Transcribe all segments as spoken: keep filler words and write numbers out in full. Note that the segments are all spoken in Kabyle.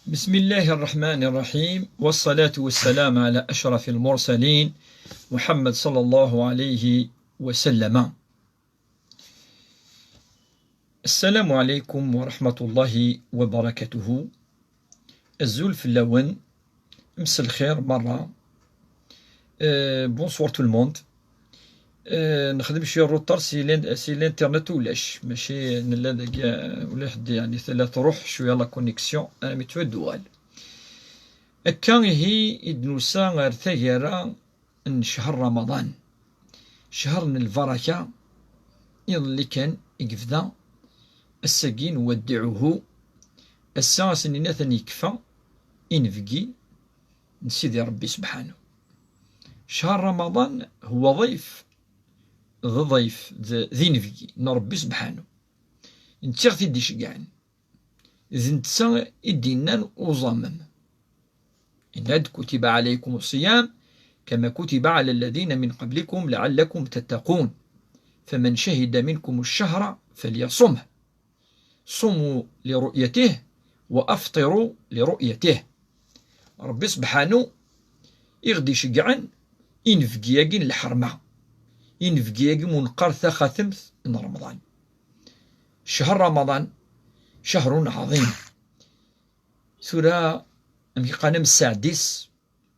بسم الله الرحمن الرحيم، والصلاة والسلام على أشرف المرسلين محمد صلى الله عليه وسلم. السلام عليكم ورحمة الله وبركاته. Azul fell-awen, mselxir merra. Euh, bonsoir tout le monde. Euh, nexdem cwiya retard si l'in-, si l'internet ulac, mačči nella dagi, euh, ula ḥedd, yeɛni tella truḥ cwiya la connexion armi tuɣal. Akka ihi i d-nusa ɣer taggara n ccher Ramaḍan, ccher n lbaraka. Iḍelli kan i yebda, ass-agi nwaddiɛuhu, ass-a asen-nini atan yekfa inebgi n Sidi Ṛebbi sebḥanu. Ccher Ramaḍan huwa ḍayf, d ḍayf, d, d inebgi n Ṛebbi sebḥanu. Netta i ɣ-t-id-iceggɛen. D netta i d-yennan uẓamem. Yenna-d: كتب عليكم الصيام كما كتب على الذين من قبلكم لعلكم تتقون، فمن شهد منكم الشهر فليصمه، صوموا لرؤيته وأفطروا لرؤيته. Ṛebbi sebḥanu i ɣ-d-iceggɛen inebgi-agi n lḥerma, inebgi-agi mu neqqar taxatemt n Remḍan. Ccher Ramaḍan, شهر عظيم. Tura, amek i qqaren, amessaɛd-is,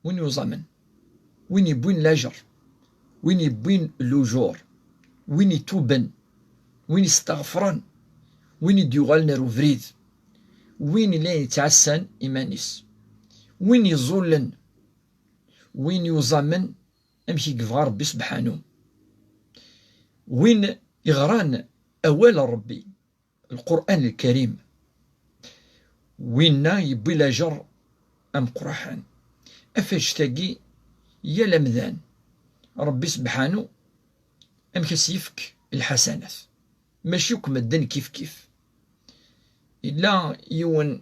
win yuẓamen, win yewwin lajer, win yewwin lujur, win ituben, win isteɣfren, win i d-yuɣalen ar ubrid, win yellan yettɛassan iman-is, win iẓullen, win yuẓamen amek i yebɣa Ṛebbi sebḥanu, win iɣran awal n Ṛebbi, Lqur'an Lkarim, winna yewwi lajer ameqqraḥan. Ɣef annect-agi, yal amdan, Ṛebbi sebḥanu amek as-yefk lḥasanat. Mačči akk medden kif kif. Yella yiwen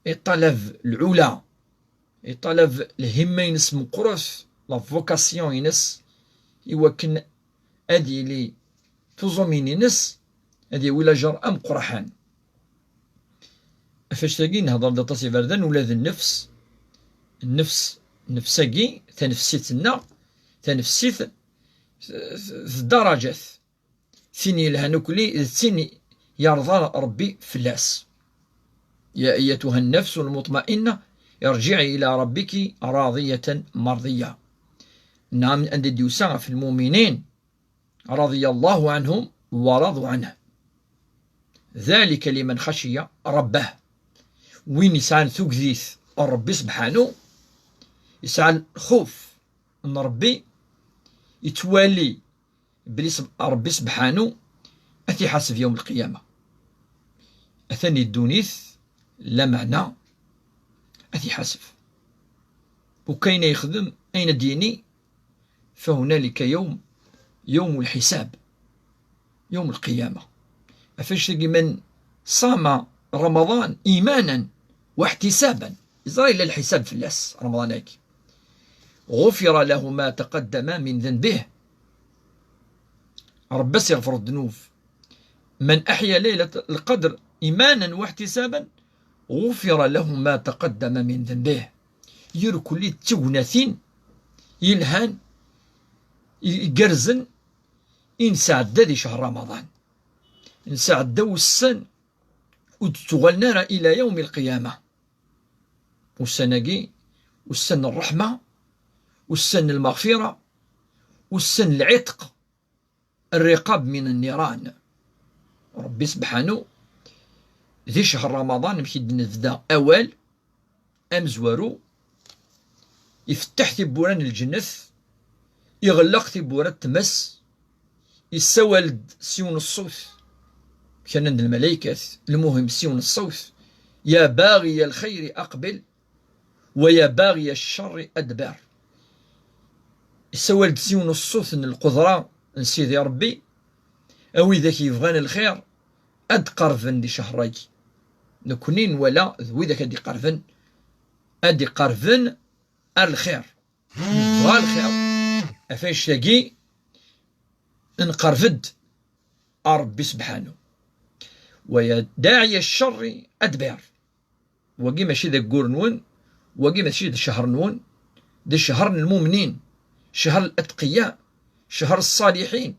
iṭalab lɛula, iṭalab lhimma-ines meqqret, la vocation-ines, i wakken ad yili tuẓumin-ines, ad yawi lajer ameqqraḥan. Ɣef annect-agi, nehder-d aṭas iberdan, ula d nnefs, nnefs, nnefs-agi, tanefsit-nneɣ, tanefsit, d ddarajat. Tin yelhan akk-nni d tin yerḍa Ṛebbi fell-as. يا أيتها النفس المطمئنة ارجعي إلى ربك راضية مرضية. Neɣ anda d-yusa ɣef lmuminin, رضي الله عنهم ورضوا عنه. ذلك لمن خشي ربه. Win yesɛan tugdit n Ṛebbi sebḥanu, yesɛa lxuf n Ṛebbi, yettwali belli s-, Ṛebbi sebḥanu ad t-iḥaseb yawm lqiyama. Atan di ddunit, lameɛna ad t-iḥaseb. Ukayen ay yexdem, ayen ad d-yini, فهنالك يوم، يوم الحساب، يوم القيامة. Ɣef annect-agi, من صام رمضان إيمانا واحتسابا, yeẓra yella lḥisab fell-as Remḍan-agi, غفر له ما تقدم من ذنبه. Ṛebbi as-iɣfer ddnub. من أحيا ليلة القدر إيمانا واحتسابا غفر له ما تقدم من ذنبه. Irkelli d tignatin yelhan, i-, igerrzen i nesɛedda di ccher Ramaḍan. Nesɛedda ussan ur d-ttuɣalen ara ila yawm lqiyama. Ussan-agi, ussan n ṛṛeḥma, ussan n lmeɣfira, ussan n lɛitq, الرقاب من النيران. Ṛebbi sebḥanu, di ccher Ramaḍan, amek i d-nebda awal amezwaru, ifetteḥ tiwwura n lǧennet, iɣelleq tiwwura n tmes, yessawal-d s yiwen n ṣṣut, kra n lmalaykat, lmuhim s yiwen n ṣṣut: يا باغي الخير أقبل، ويا باغي الشر أدبر. Yessawal-d s yiwen n ṣṣut n lqudra n Sidi Ṛebbi: a widak yebɣan lxir, ad d-qerben di ccher-agi. Nekni nwala d widak ad d-iqerben, ad d-iqerben ar lxir. Nebɣa lxir. Ɣef annect-agi, nqerreb-d ar Ṛebbi sebḥanu. ويا داعي الشر أدبر. Wagi mačči d aggur-nwen, wagi mačči d ccher-nwen, d ccher n lmumnin, ccher n latqiya, ccher n ṣṣaliḥin,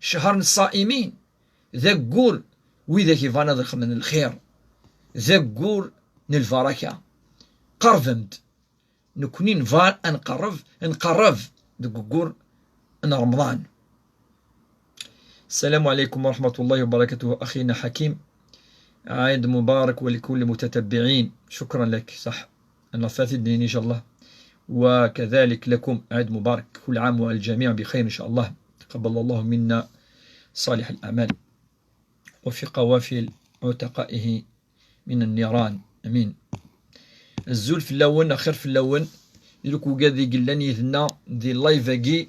ccher n ṣṣaimin, d aggur widak ibɣan ad xedmen lxir, d aggur n lbaraka. Qerbem-d. Nekni nebɣa ad nqerreb, nqerreb deg uggur n Remḍan. السلام عليكم ورحمة الله وبركاته أخينا حكيم. عيد مبارك ولكل المتتبعين. شكرا لك. صح. أنا فاتتني إن شاء الله. وكذلك لكم عيد مبارك. كل عام والجميع بخير إن شاء الله. تقبل الله منا صالح الأعمال. وفي قوافل عتقائه من النيران. أمين. Azul fell-awen, axir fell-awen. Iluk ugad i yellan yid-nneɣ di live-agi,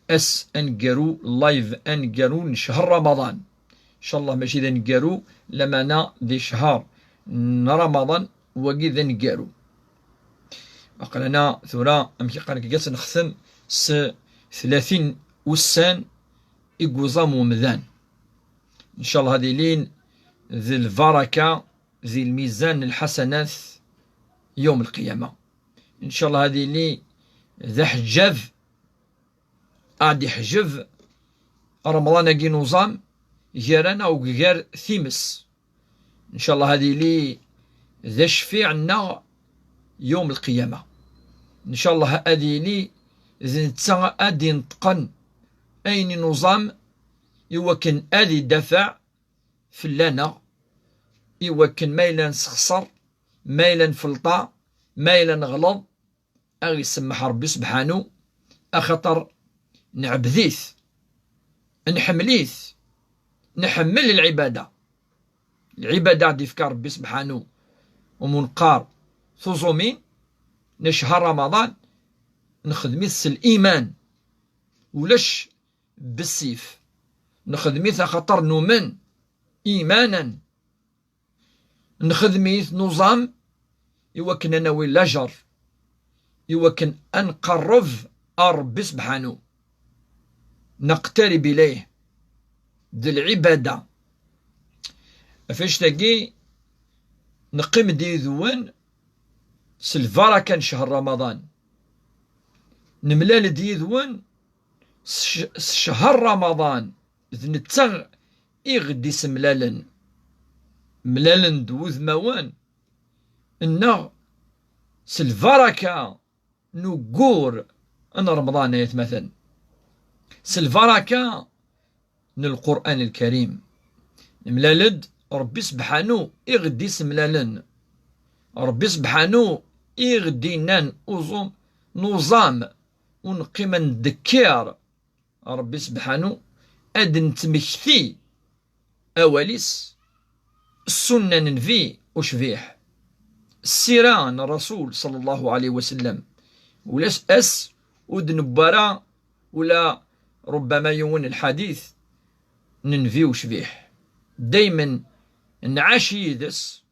ass aneggaru, live aneggaru n ccher Ramaḍan. Ncallah mačči d aneggaru, lameɛna di ccher n Ramaḍan, wagi d aneggaru. Aql-aneɣ tura, amek i qqaren, ad nextem s tlatin ussan i yuẓam umdan. Ncallah ad ilin d lbaraka di lmizan n lḥasanat yawm lqiyama. Ncallah ad ili d aḥeǧǧab, ad iḥjeb Remḍan-agi n uẓam gar-aneɣ u gar times. Ncallah ad ili d acfiɛ-nneɣ yawm lqiyama. Ncallah ad ili d netta ad ineṭqen ayen i nuẓam, iwakken ad idafeɛ fell-aneɣ, iwakken ma yella nessexṣer, ma yella nfelṭa, ma yella neɣleḍ, ad ɣ-isemmeḥ Ṛebbi sebḥanu, axaṭer nɛebbed-it, nḥemmel-it, nḥemmel lɛibada. Lɛibada i ɣ-d-ifka Ṛebbi sebḥanu, umi neqqar tuẓumin n ccher Ramaḍan, nexdem-it s liman, ulac bessif. Nexdem-it axaṭer numen imanen. Nexdem-it nuẓam iwakken ad nawi lajer, iwakken ad nqerreb ar Ṛebbi sebḥanu. Neqtarib ilayh. D lɛibada. Ɣef annect-agi, neqqim-d yid-wen s lbaraka n ccher Ramaḍan. Nemlal-d yid-wen s c-, s ccher Ramaḍan, d netta i ɣ-d-isemlalen. Mlalen-d wudmawen-nneɣ s lbaraka n uggur n Remḍan, ay atmaten. S lbaraka n Lqur'an Lkarim. Nemlal-d Ṛebbi sebḥanu i ɣ-d-isemlalen. Ṛebbi sebḥanu i ɣ-d-innan uẓum, nuẓam, ur neqqim ad ndekkir Ṛebbi sebḥanu, ad d-nettmekti awal-is, ssunna n Nnbi ucbiḥ, ssira n Ṛṛasul ṣalla Llahu ɛalayhi wa sallam. Ulac ass ur d-newwi ara ula rubbama yiwen lḥadit n Nnbi ucbiḥ. Daymen nɛac yid-s,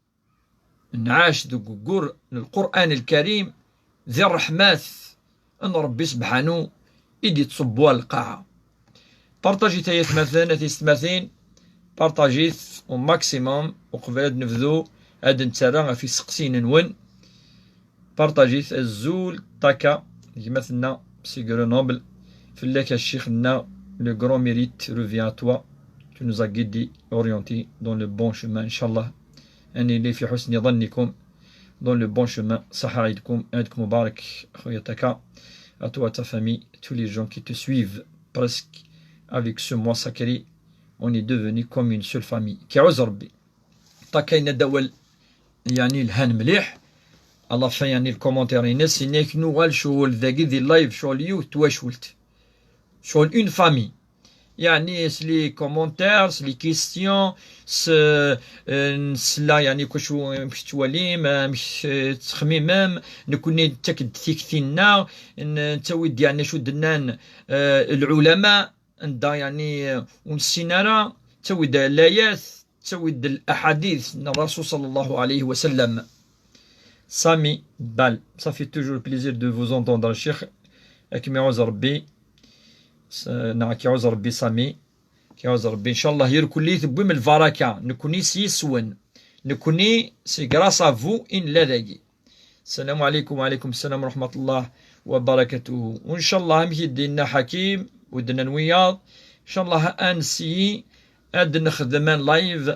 nɛac deg uggur n Lqur'an Lkarim, di ṛṛeḥmat n Ṛebbi sebḥanu i d-ittṣubbu ar lqaɛa. Partajit ay atmaten, a tiyessetmatin, partajit au maximum uqbel ad nebdu ad nettarra ɣef yiseqsiyen-nwen. Partajit. Azul Taka, gma-tneɣ si Grenoble, fell-ak a ccix-nneɣ, le grand mérite revient à toi, tu nous as guidés, orientés dans le bon chemin, inchallah. Ad nili fi ḥusni ḍannikum, dans le bon chemin. Ṣaḥa ɛidkum, ɛidkum mubarak, a xuya Taka, à toi, ta famille, tous les gens qui te suivent presque avec ce mois sacré, on est devenu comme une seule famille. Kiɛuz Ṛebbi. Taka yenna-d awal, yeɛni, lhan mliḥ. À la fin, yeɛni, lkumantir-ines, yenna-ak nuɣal ccɣel dagi di live, ccɣel yiwet twacult. Ccɣel une famille. Yeɛni, s les commentaires, s les questions, s, eh, nesla, yeɛni, kucu, amek tettwalim, amek, eh, tettxemmimem, nekkni nettak-d tikti-nneɣ, n-, nettawi-d, yeɛni, acu d-nnan, eh, lɛulama, anda, yeɛni, eh, ur nessin ara, nettawi-d layat, nettawi-d laḥadit n Ṛṛasul ṣalla Llahu ɛalayhi wa sallam. Sami Bal, ça fait toujours plaisir de vous entendre, Cheikh. Ad kem-iɛuz Ṛebbi. S-, neɣ ad k-iɛuz Ṛebbi, Sami. K-iɛuz Ṛebbi. Incallah, irkelli tewwim lbaraka. Nekkni s yis-wen. Nekkni, c'est grâce à vous i nella dagi. Ssalamu ɛlikum. Wa ɛlikum ssalam wa raḥmat Llah wa barakatuh. Wa ncallah, amek i d-yenna Ḥakim, u d-nnan wiyaḍ, ncallah ad nsiyi ad nexdem un live,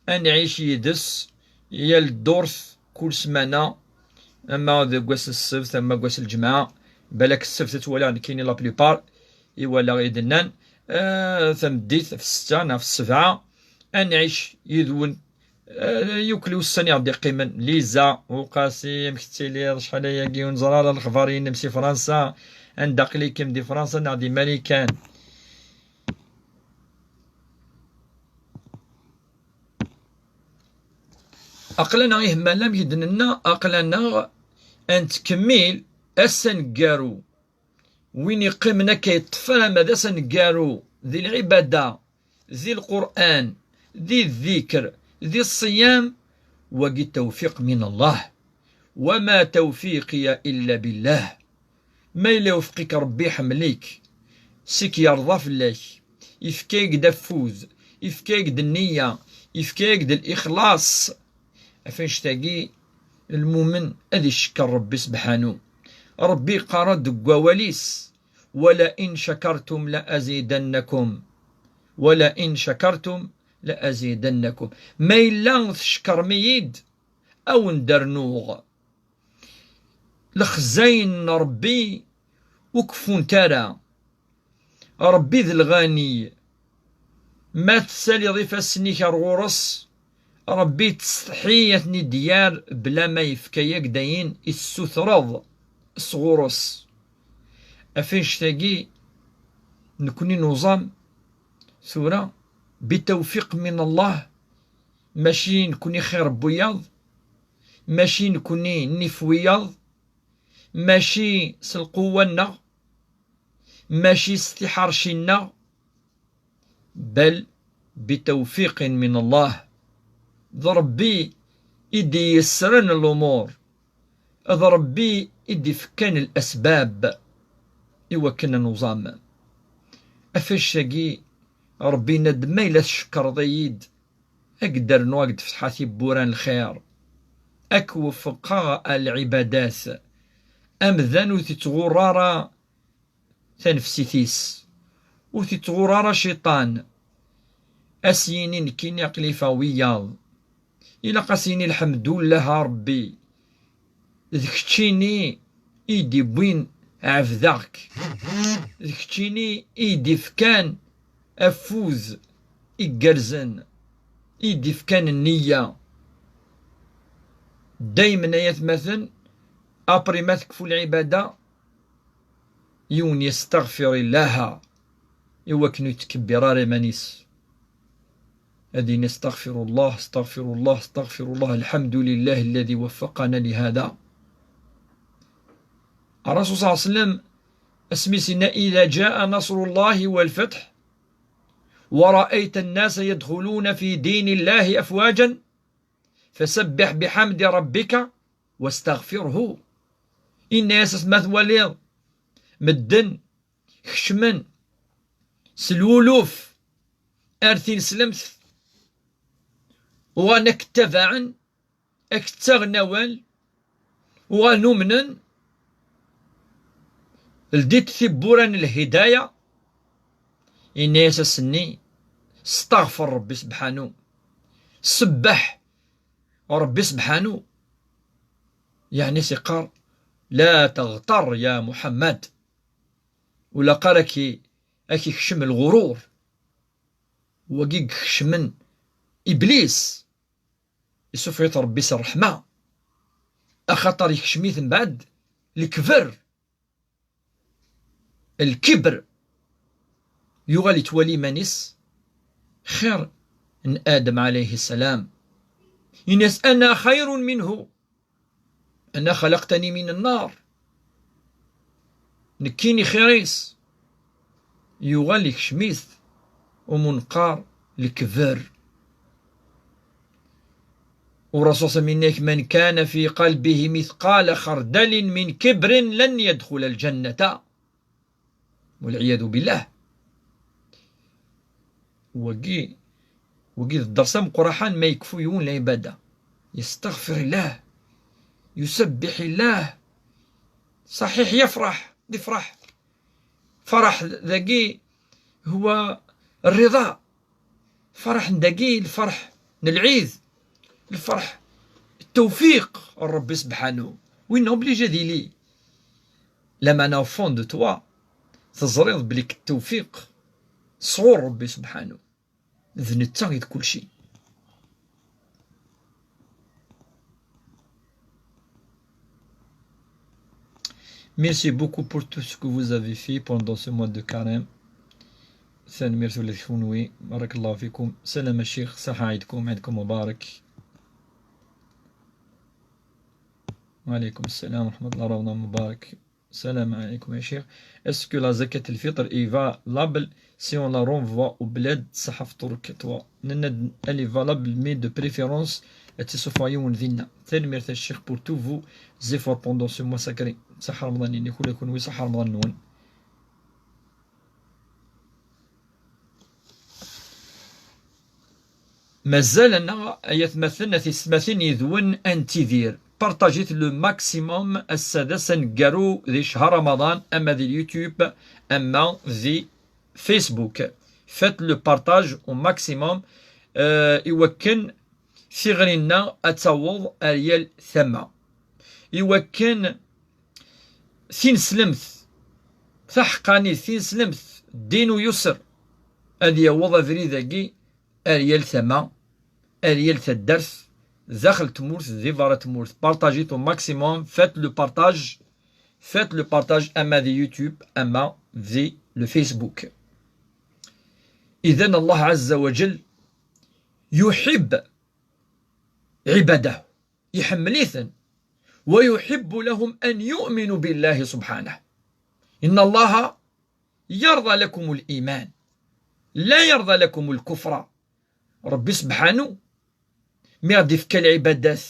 ad nɛic yid-s yal ddurt kul ssmana, ama deg wass n ssebt, ama deg wass n lǧemɛa. Balak ssebt ad twaliɣ nekkini la plupart, i walaɣ i d-nnan, eh, tameddit ɣef ssetta neɣ ɣef ssebɛa, ad nɛic yid-wen. Eh, yukel ussan i ɣ-d-iqqimen. Liza Uqasi, amek tettiliḍ? Acḥal ayagi ur neẓri ara lexbar-inem si Fransa. Anda aql-ikem, di Fransa neɣ di Marikan? Aql-aneɣ ihemmal amek i d-nenna, aql-aneɣ ad nettkemmil ass aneggaru. Win iqqimen akka yeṭṭef ara ma d ass aneggaru di lɛibada, di Lqur'an, di ddikr, di ṣṣiyam, wagi tawfiq min Allah. Wa ma tawfiqi illa billah. Ma yella iwefq-ik Rebbi, iḥemmel-ik, sik yerḍa fell-ak, ifka-yak-d afud, ifka-yak-d nniya, ifka-yak-d lixlaṣ, ɣef annect-agi lmumen ad icekkeṛ Rebbi sebḥanu. Rebbi yeqqar-d deg wawal-is: "Wala in shakartum la azidannakum. Wala in shakartum la azidannakum." Ma yella tcekkrem-iyi-d, a wen-d-rnuɣ. Lexzayen n Rebbi ur keffunt ara. Rebbi d lɣani. Ma tessaliḍ ifassen-ik ar ɣur-s, Rebbi yettsetḥi ad ten-id-yerr bla ma yefka-yak-d ayen i tessutreḍ sɣur-s. Ɣef annect-agi, nekkni nuẓam tura, bitawfiq min Allah, mačči nekkni xir n wiyaḍ, mačči nekkni nnif n wiyaḍ, mačči s lquwwa-nneɣ, mačči s tiḥerci-nneɣ, bal bitawfiqin min Allah. D Rebbi i d-yessren lumuṛ, d Rebbi i d-ifkan lasbab i wakken ad nuẓam. Ɣef annect-agi, Rebbi yenna-d: "Ma yella tcekkreḍ-iyi-d, ad k-d-rnuɣ, ad k-d-fetḥeɣ tiwwura n lxir, ad k-weffqeɣ ar lɛibadat." Amdan ur t-ittɣurru ara tanefsit-is, ur t-ittɣurru ara cciṭan. A s-yini: "Nekkini aql-i ɣef wiyaḍ." Ilaq a s-yini: "Lḥemdullah a Rebbi, d keččini i d-iwwin ɛebdeɣ-k, d keččini i d-ifkan afud igerrzen, i d-ifkan nniya." Daymen, ay atmaten, après ma tekfu lɛibada, yiwen yestaɣfir Illaha i wakken ur yettkebbir ara iman-is. Ad yini: "استغفر الله، استغفر الله، استغفر الله، الحمد لله الذي وفقنا لهذا." Ṛṛasul ṣalla Llahu ɛalayhi wa sallam, asmi s-yenna: "إذا جاء نصر الله والفتح ورأيت الناس يدخلون في دين الله أفواجا فسبح بحمد ربك واستغفره." Inna-yas: "Asmi twaliḍ medden kecmen s luluf ar tineslemt, uɣalen ad k-ttabaɛen, ad k-ttaɣen awal, uɣalen umnen, ldiṭ tiwwura n lhidaya." Inna-yas ass-nni: "Steɣfer Rebbi sebḥanu, sebbeḥ Rebbi sebḥanu." Yeɛni s-iqqar: "لا تغتر يا محمد." Ur ilaq ara ad k-, ad k-ikcem lɣurur. Wagi i ikecmen Iblis, isuffeɣ-it Ṛebbi s ṛṛeḥma, axaṭer ikcem-it mbeɛd lekber. Lkibr, yuɣal yettwali iman-is xir n Adem ɛalayhi ssalam. Yenna-yas: "أنا خير منه، أنا خلقتني من النار." Nekkini xir-is. Yuɣal ikcem-it umunqar, lekber. Ur Rasul s-, yenna-k: "من كان في قلبه مثقال خردل من كبر لن يدخل الجنة." والعياذ بالله. Wagi, Wagi d dders ameqqraḥan ma yekfu yiwen lɛibada. Yesteɣfir Llah, yusebbiḥ Llah. Ṣaḥiḥ, yefreḥ, yefreḥ. Faraḥ dagi huwa rriḍa. Faraḥ n dagi, lferḥ n lɛid, lferḥ, ttewfiq n Ṛebbi sebḥanu. Win obligé ad yili. Lameɛna au fond de toi, teẓriḍ belli ttewfiq sɣur Ṛebbi sebḥanu. D netta i d kulci. Merci beaucoup pour tout ce que vous avez fait pendant ce mois de carême. Tanemmirt ula d kenwi. Barakallahu fikum. Salam a ccix. Saḥa ɛidkum. Ɛidkum mubarak. Wa alaykum salam wa rahmatullah. Ramadan mubarak. Salam alaykum a ccix. Est-ce que la zakat al-fitr est valable si on la renvoie au bled, Saḥa Fṭur Katwa? Nenna-d, elle est valable, mais de préférence ad tt-issufeɣ yiwen dinna. Tanemmirt a ccix pour tous vos efforts pendant ce mois sacré. Saḥa Remḍan-inek ula d kenwi, saḥa Remḍan-nwen. Mazal-aneɣ, ay atmaten, a tisetmatin yid-wen, ad nettidir. Partagit le maximum ass-a d ass aneggaru di ccher Ramadan, ama di YouTube, ama di Facebook. Faites le partage au maximum, euh, iwakken tiɣri-nneɣ ad taweḍ ar yal tama. Iwakken tineslemt taḥeqqanit, tineslemt ddin u yusr, ad yaweḍ abrid-agi ar yal tama, ar yal taddart, daxel tmurt, di berra tmurt. Partagez au maximum, faites le partage, faites le partage, ama di YouTube, ama di le Facebook. Idan, Allah Azza wa Jal yuḥib ɛibadahu, iḥemmel-iten, wa yuḥibbu lahum an yu'minu billahi subḥanahu. Inna Allaha yarḍa lakumul iman, la yarḍa lakumul kufra. Ṛebbi sebḥanu, mi ɣ-d-ifka lɛibadat,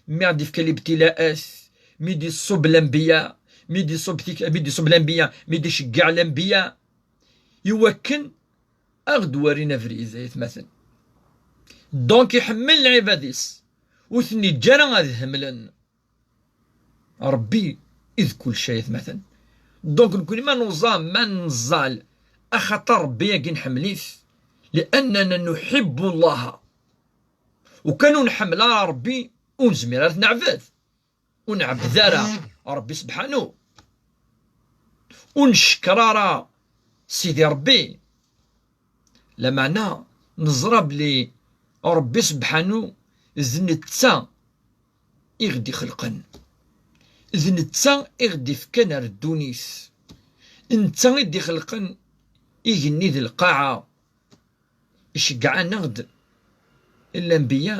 mi ɣ-d-ifka libtilaat, mi d-iṣṣub lanbiya, mi d-iṣṣub tik-, mi d-iṣṣub lanbiya, mi d-iceggeɛ lanbiya, iwakken a ɣ-d-warin abrid, ay atmaten. Donc, iḥemmel lɛibad-is, ur ten-iǧǧa ara ad hemlen. Ṛebbi i d kulci, ay atmaten. Donc, nekni ma nuẓam, ma neẓẓal, axaṭer Ṛebbi-agi nḥemmel-it, لأننا نحب الله. Ukan ur nḥemmel ara Ṛebbi, ur nezmir ara ad t-neɛbed. Ur nɛebbed ara Ṛebbi sebḥanu. Ur neckeṛ ara Sidi Ṛebbi. Lameɛna neẓra belli Ṛebbi sebḥanu d netta i ɣ-d-ixelqen. D netta i ɣ-d-ifkan ar ddunit. Netta i d-ixelqen igenni d lqaɛa. Iceggeɛ-aneɣ-d lanbiya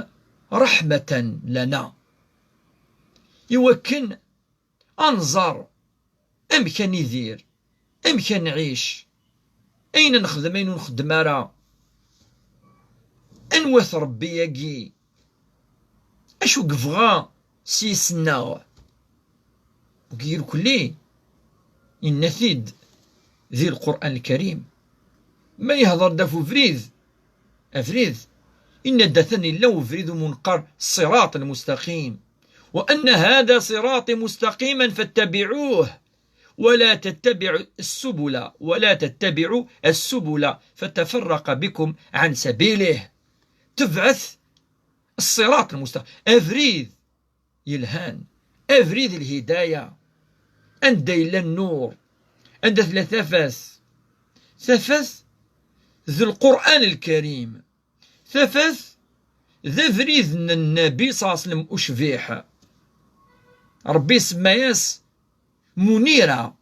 raḥmatan lana. Iwakken ad nẓer amek ad nidir, amek ad nɛic, ayen ad nexdem, ayen ur nxeddem ara. Anwa-t Ṛebbi-agi? Acu yebɣa s yis-nneɣ? Deg irkelli, yenna-t-id di Lqur'an Lkarim. Ma yehḍer-d ɣef ubrid, abrid, yenna-d atan yella ubrid umi neqqar ṣṣiraṭ lmustaqim. وأن هذا صراطي مستقيما فاتبعوه ولا تتبعوا السبل ولا تتبعوا السبل فتفرق بكم عن سبيله. Tebɛet ṣṣiraṭ lmustaqim. Abrid yelhan. Abrid lhidaya. Anda yella nnur? Anda tella tafat? Tafat d Lqur'an Lkarim. Tafat d abrid n Nnbi ṣalla Llahu ɛalayhi wa sallam ucbiḥ. Ṛebbi isemma-yas Munira.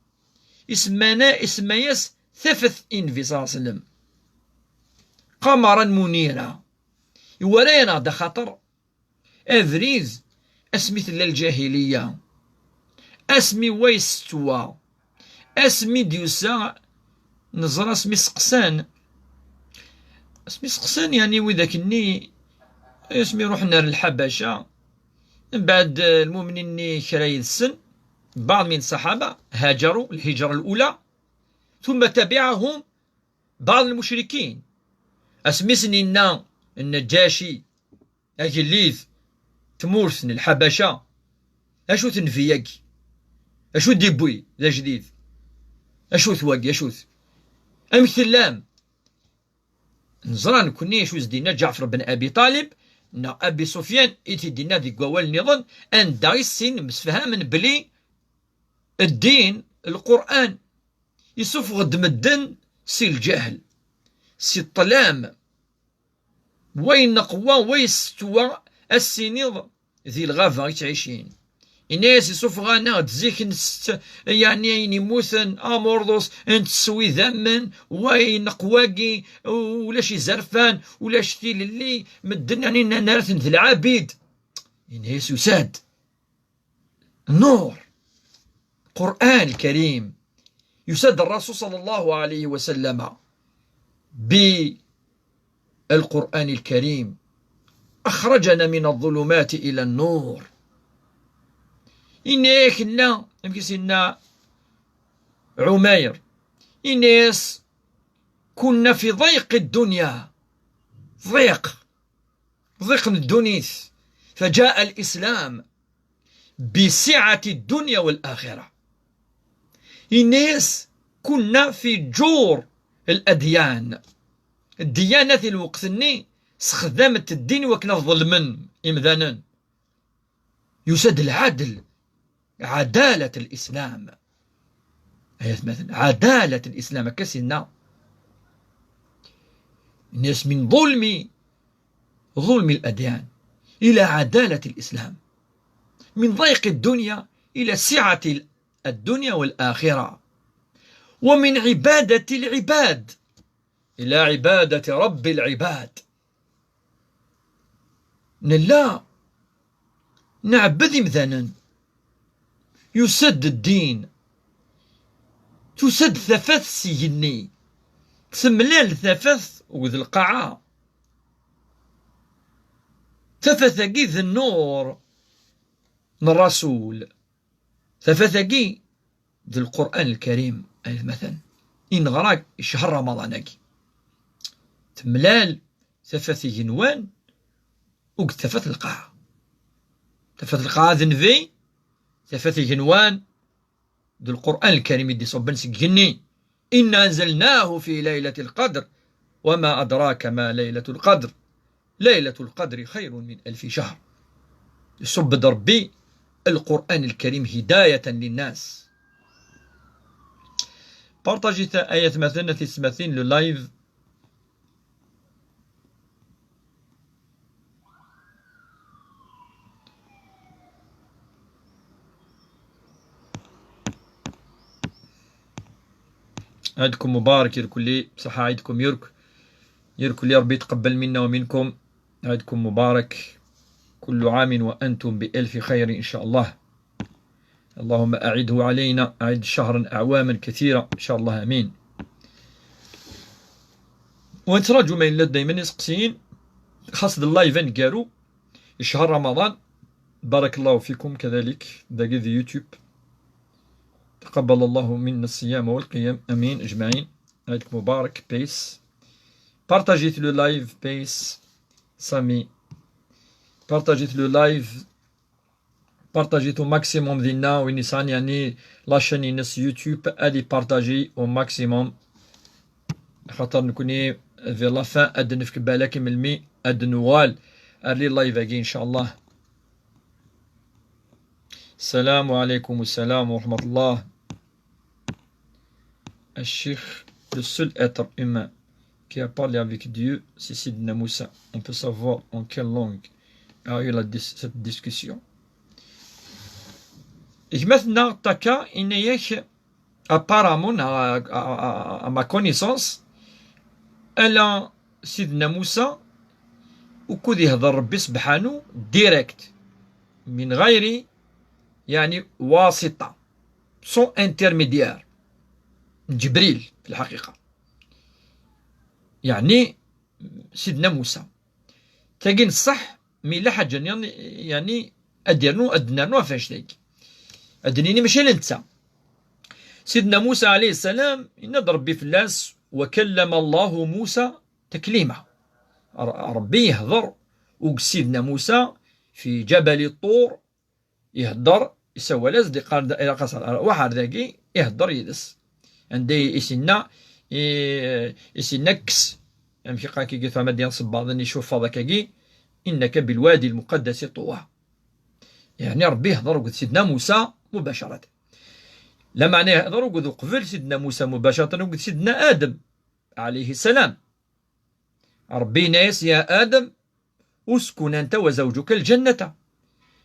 Isemma-na-, isemma-yas tafat i Nnbi ṣalla Llahu ɛalayhi wa sallam. Qamaran Munira. Iwara-yaneɣ-d axaṭer abrid asmi tella lǧahiliya, asmi wa yessetwa, asmi d-yusa, neẓra asmi seqsan, asmi seqsan, yeɛni widak-nni, asmi ruḥen ar Lḥabaca, mbeɛd, eh, lmumnin-nni kra yid-sen, بعض من الصحابة هاجروا الهجرة الأولى، ثم تبعهم بعض المشركين. Asmi sen-yenna Nnaǧaci, agellid, tmurt n Lḥabaca. Acu-t nnbi-agi? Acu d-iwwi d ajdid? Acu-t wagi? Acu-t? Amek tellam? Neẓra nekkni acu s-d-yenna Ǧaɛfer ben Abi Ṭalib neɣ Abi Sufyan i t-id-yenna deg wawal nniḍen, anda i sin msefhamen belli ddin, Lqur'an, isuffeɣ-d medden si lǧahl, si ṭṭlam. Wa ineqwa, wa isetwa, ad s-tiniḍ di lɣaba i ttɛicin. Ini-as isuffeɣ-aneɣ-d zik n ssett, yeɛni ayen immuten, amurḍus, nettessu idammen, wa ineqwagi, ulac izerfan, ulac tilelli, medden yeɛni nnan-asen d lɛabid. Ini-as yusa-d النور، القرآن الكريم. يسد الرسول صلى الله عليه وسلم بالقرآن الكريم، أخرجنا من الظلمات إلى النور. Ini-as, amek i s-yenna Ɛumayr, ini-as: كنا في ضيق الدنيا، ضيق ضيق n ddunit، فجاء الإسلام بسعة الدنيا والآخرة. Ini-as: كنا في جور الأديان. Ddyanat i lweqt-nni sexdament ddin i wakken ad ḍelmen imdanen. Yusa-d lɛadel, ɛadalat lislam. Ayat maten, ɛadalat lislam, akka s-yenna. Ini-as: من ظلم، ظلم الأديان، إلى عدالة الإسلام، من ضيق الدنيا إلى سعة الدنيا والآخرة، ومن عبادة العباد إلى عبادة رب العباد. Nella nɛebbed imdanen. Yusa-d ddin. Tusa-d tafat s igenni. Temlal tafat d lqaɛa. Tafat-agi d nnur n Rasul. Tafat-agi d Lqur'an Lkarim, ay atmaten, i neɣra i ccher Ramaḍan-agi. Temlal tafat igenwan, akked tafat lqaɛa. Tafat lqaɛa d nnbi, tafat igenwan d Lqur'an Lkarim i d-iṣubben seg igenni. إنا أنزلناه في ليلة القدر وما أدراك ما ليلة القدر، ليلة القدر خير من ألف شهر. Iṣubb-d Ṛebbi Lqur'an Lkarim هداية للناس. Partajit, ay atmaten, a tiyessetmatin, le live. عيدكم مبارك يا الكل، بصحة عيدكم يرك، يا الكل، ربي يتقبل منا ومنكم. عيدكم مبارك، كل عام وأنتم بألف خير إن شاء الله. اللهم أعده علينا، أعد شهرا أعواما كثيرة إن شاء الله، آمين. ونتراجو ما إلا دايما يسقسين خاص اللايف نقارو شهر رمضان. بارك الله فيكم كذلك داقي ذي يوتيوب. تقبل الله منا الصيام والقيام، آمين أجمعين. عيدك مبارك، بيس. Partagez le live, بيس. سامي. Partagez le live. Partagez au maximum dinna, win yesɛan, yeɛni, la chaîne ines YouTube, ad ipartaji au maximum. Xaṭer nekni, vers la fin, ad nefk balak melmi ad nuɣal ar les lives-agi, إن شاء الله. السلام عليكم. السلام ورحمة الله. الشيخ, le seul être humain qui a parlé avec Dieu, c'est Sidna Moussa. On peut savoir en quelle langue a eu la dis-, cette discussion. Gma-tneɣ Taka, yenna-yak, apparemment, à, à, à, à ma connaissance, ala Sidna Moussa, ukud ihder Rebbi Sebḥanu, direct, من غير, يعني, واسطة, sans intermédiaire, Ǧebril, في الحقيقة. يعني, Sidna Moussa. Tagi n ṣṣeḥ, mi yella ḥaǧa nniḍen, yeɛni, ad d-yernu, ad d-nernu ɣef wanect-agi. Ad d-nini mačči ala netta. Sidna Musa ɛalayhi ssalam, yenna-d Ṛebbi fell-as: وكلم الله موسى تكليما. R-, Ṛebbi yehdeṛ akked Sidna Musa fi Ǧabal Ṭur, ihedder, isawal-as-d, iqqar-d, ilaq-as, ruḥ ar dagi, ihedder yid-s. Anda i, i s-inna, i, i s-inna kkes, amek iqqar akkagi, tfehmeḍ, ad d-yaɣ sebbaḍen icuffaḍ akkagi, innaka bilwadi lmuqaddasi tuwa. Yeɛni Ṛebbi ihedder akked Sidna Musa mubacaratan. Lameɛna ihedder akked, uqbel Sidna Musa mubacaratan, akked Sidna Adem, ɛalayhi ssalam. Ṛebbi yenna-yas, ya Adem, uskun anta wa zawǧuka lǧannata.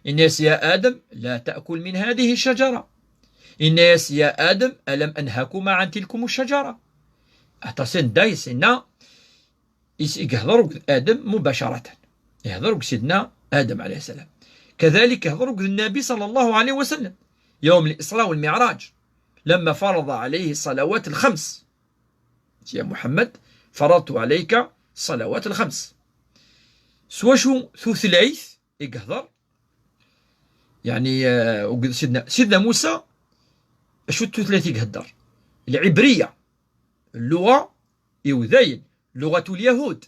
Yenna-yas, ya Adem, la ta'kul min hadihi ccajara. Yenna-yas, ya Adem, alam anhakuma an tilkum ccajara. Aṭas anda i s-inna, is-, i yehder akked Adem mubacaratan. Ihder akked Sidna Adem, ɛalayhi ssalam. Kadalik ihder akked Nnabi ṣalla Llahu ɛalayhi wa sallam. Yawm l-Isra wal Miɛraǧ. Lamma farada ɛalayhi ṣṣalawat lxems. Ya Muḥemmed, faradtu ɛalayka ṣṣalawat lxems. S wacu tutlayt i yehder? Yeɛni, eh, akked Sidna, Sidna Musa, acu d tutlayt i ihedder? Lɛibriya, lluɣa iwdayen, luɣatu lyahud,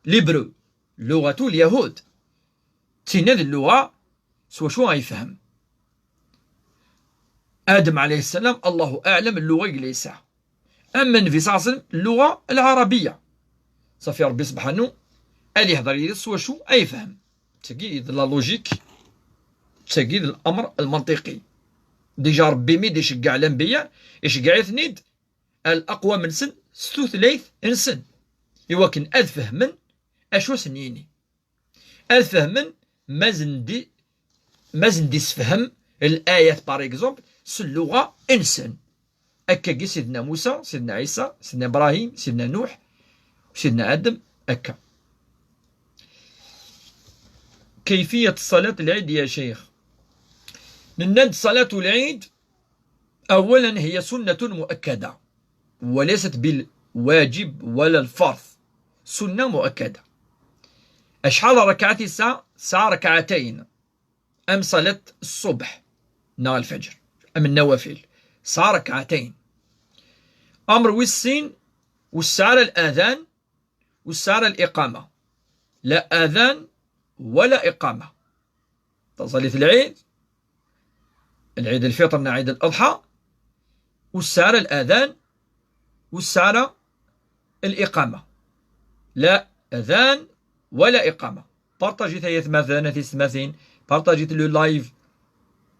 l'hébreu, luɣatu lyahud. Tinna d lluɣa s wacu ay yefhem Adem ɛalayhi ssalam, Allahu aɛlam, lluɣa i yella yesɛa. Ama Nnbi ṣalla Llahu ɛalayhi wa sallam, lluɣa lɛarabiya. Ṣafi Ṛebbi subḥanu ad ihder yid-s s wacu ay yefhem. Tagi d la logique, tagi d l'amr lmanṭiqi. Déjà Ṛebbi mi d-iceggeɛ lanbiya, iceggeɛ-iten-id ar leqwam-nsen s tutlayt-nsen, iwakken ad fehmen acu ad sen-yini. Ad fehmen ma sen-d-, ma sen-d-isefhem l'ayat, par exemple, s lluɣa-nsen. Akkagi Sidna Musa, Sidna Ɛisa, Sidna Ibrahim, Sidna Nuḥ, Sidna Adem, akka. كيفية صلاة العيد يا شيخ؟ Nenna-d صلاة العيد أولا هي سنة مؤكدة، وليست بالواجب ولا الفرض، سنة مؤكدة. Acḥal ṛṛakɛat i tesɛa؟ Tesɛa ṛekɛatayn. Am ṣalat ṣṣubḥ neɣ lfajr, am nnawafil, tesɛa ṛekɛatayn. Amr wis sin, ur tesɛi ara l'adan, ur tesɛi ara l'iqama. La adan wala iqama. Taẓallit n lɛid, lɛid lfiṭr neɣ ɛid l'aḍḥa, ur tesɛi ara l'adan, ur tesɛi ara l'iqama. La adan wala iqama. Partajit ay atmaten, a tisetmatin. Partajit le live.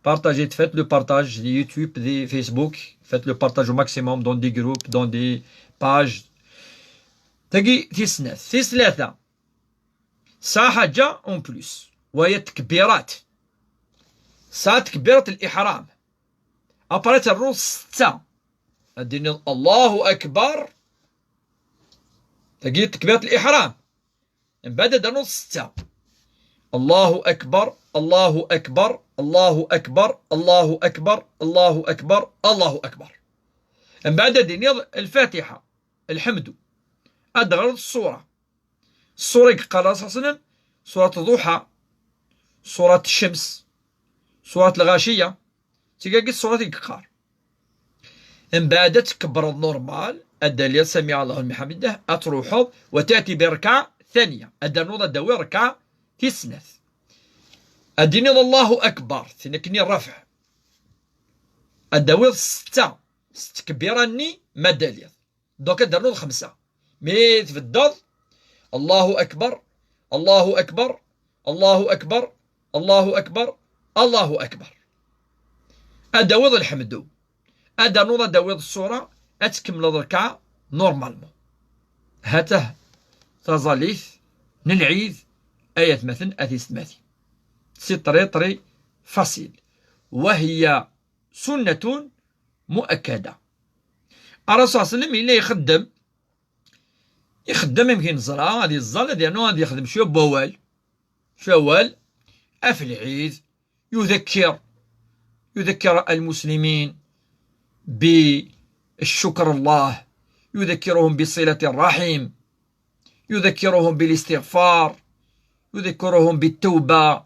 Partajit, faites le partage di YouTube, di Facebook. Faites le partage au maximum dans des groupes, dans des pages. Tagi tis snat. Tis tlata. Tesɛa ḥaǧa en plus, وهي التكبيرات. Tesɛa tekbirat l'iḥram. Après ternuḍ setta. Ad d-tiniḍ Allahu Akbar. Tagi tekbirat l'iḥram. Mbeɛd ad ternuḍ setta. Allahu Akbar, Allahu Akbar, Allahu Akbar, Allahu Akbar, Allahu Akbar, Allahu Akbar. Mbeɛd ad d-tiniḍ Lfatiḥa, lḥemdu. Ad d-teɣreḍ ṣṣura. Ṣṣura i yeqqar Ṛṛasul ṣalla Llahu ɛalayhi wa sallam, ṣurat Ḍuḥa, ṣurat Ccems, ṣurat Lɣaciya, d tigagi ṣṣurat i yeqqar. Mbeɛd ad tkebbreḍ normal, ad d-taliḍ samiɛ Llahu liman ḥamidah, ad truḥeḍ, وتأتي بالركعة الثانية, ad d-ternuḍ ad d-tawiḍ rrekɛa tis snat. Ad d-tiniḍ Allahu Akbar, tin akken i rrafɛ. Ad d-tawiḍ setta, s tkebbiṛa-nni ma d-taliḍ. Donc ad d-ternuḍ xemsa. Mi tbeddeḍ, Allahu Akbar, Allahu Akbar, Allahu Akbar, Allahu Akbar, Allahu Akbar. Ad d-tawiḍ lḥemdu. Ad d-ternuḍ ad d-tawiḍ ṣṣura, ad tkemmleḍ rrekɛa normalement. Ha-t-ah taẓallit n lɛid, ay atmaten, a tisetmatin. C'est très, très facile. وهي سنة مؤكدة. Ṛṛasul ṣalla Llahu ɛalayhi wa sallam yella ixeddem, ixeddem amek i neẓra, ad iẓẓal, ad yernu ad yexdem cwiya n wawal. Cwiya n wawal ɣef lɛid, يذكر، يذكر المسلمين بالشكر الله، يذكرهم بصلة الرحم، يذكرهم بالاستغفار، يذكرهم بالتوبة،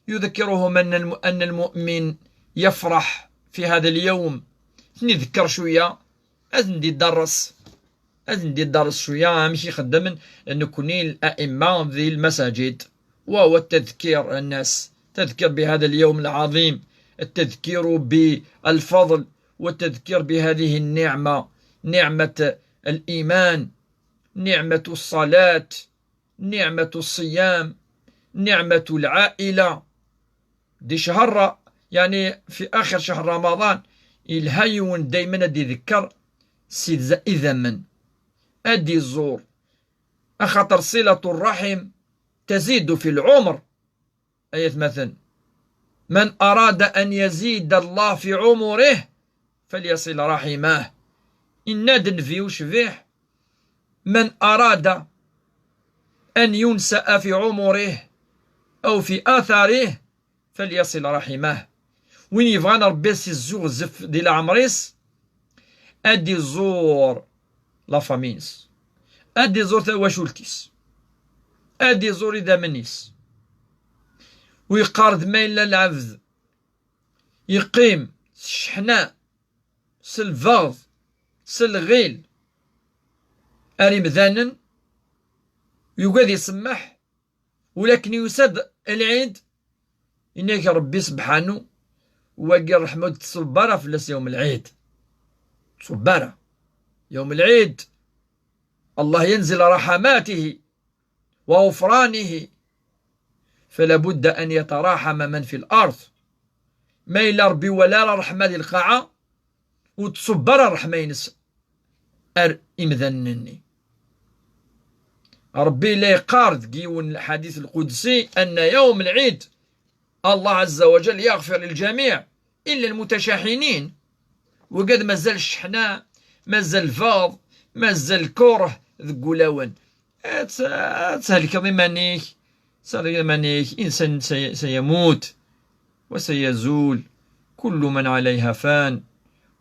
يذكرهم أن الم-، أن المؤمن يفرح في هذا اليوم. Ad ten-iḍekkeṛ cwiya, ad ten-iḍerres. Ad ندير درس شوية أمشي خدمن نكوني الأئمة ذي المساجد، وهو التذكير الناس، تذكير بهذا اليوم العظيم، التذكير بالفضل، والتذكير بهذه النعمة، نعمة الإيمان، نعمة الصلاة، نعمة الصيام، نعمة العائلة. دي شهر، يعني في آخر شهر رمضان، يلها يون دايما دي ذكر سيد إذا من أدي الزور، أخطر صلة الرحم تزيد في العمر. آية مثلا: من أراد أن يزيد الله في عمره فليصل رحمه. إن دنفي وشفيح: من أراد أن ينسأ في عمره أو في آثاره فليصل رحمه. وين يبغى ربي سي الزوغ زف دي العمريس، أدي زور لا فامينس، أدي زور تواشولتيس، أدي زور إذا منيس. ويقارد ما إلا العبد يقيم الشحناء، سلفاض، سلغيل، أريمدانن، يقاد يسمح، ولكن يسد العيد، إنك ربي سبحانه، واقي الرحمة تصبر في الناس يوم العيد. تصبر يوم العيد، الله ينزل رحماته وغفرانه، فلا بد أن يتراحم من في الأرض. ما إلا ربي ولا رحمة للقاعة، وتصبر الرحمة ينس أر إمذنني. ربي لا يقارد قيون الحديث القدسي أن يوم العيد الله عز وجل يغفر للجميع إلا المتشاحنين. وقد مازال الشحناء، مازال الفاض، مازال الكره ذقولاون. تهلكض إيمانيك، تهلكض إيمانيك. إنسان سي-، سيموت وسيزول. كل من عليها فان،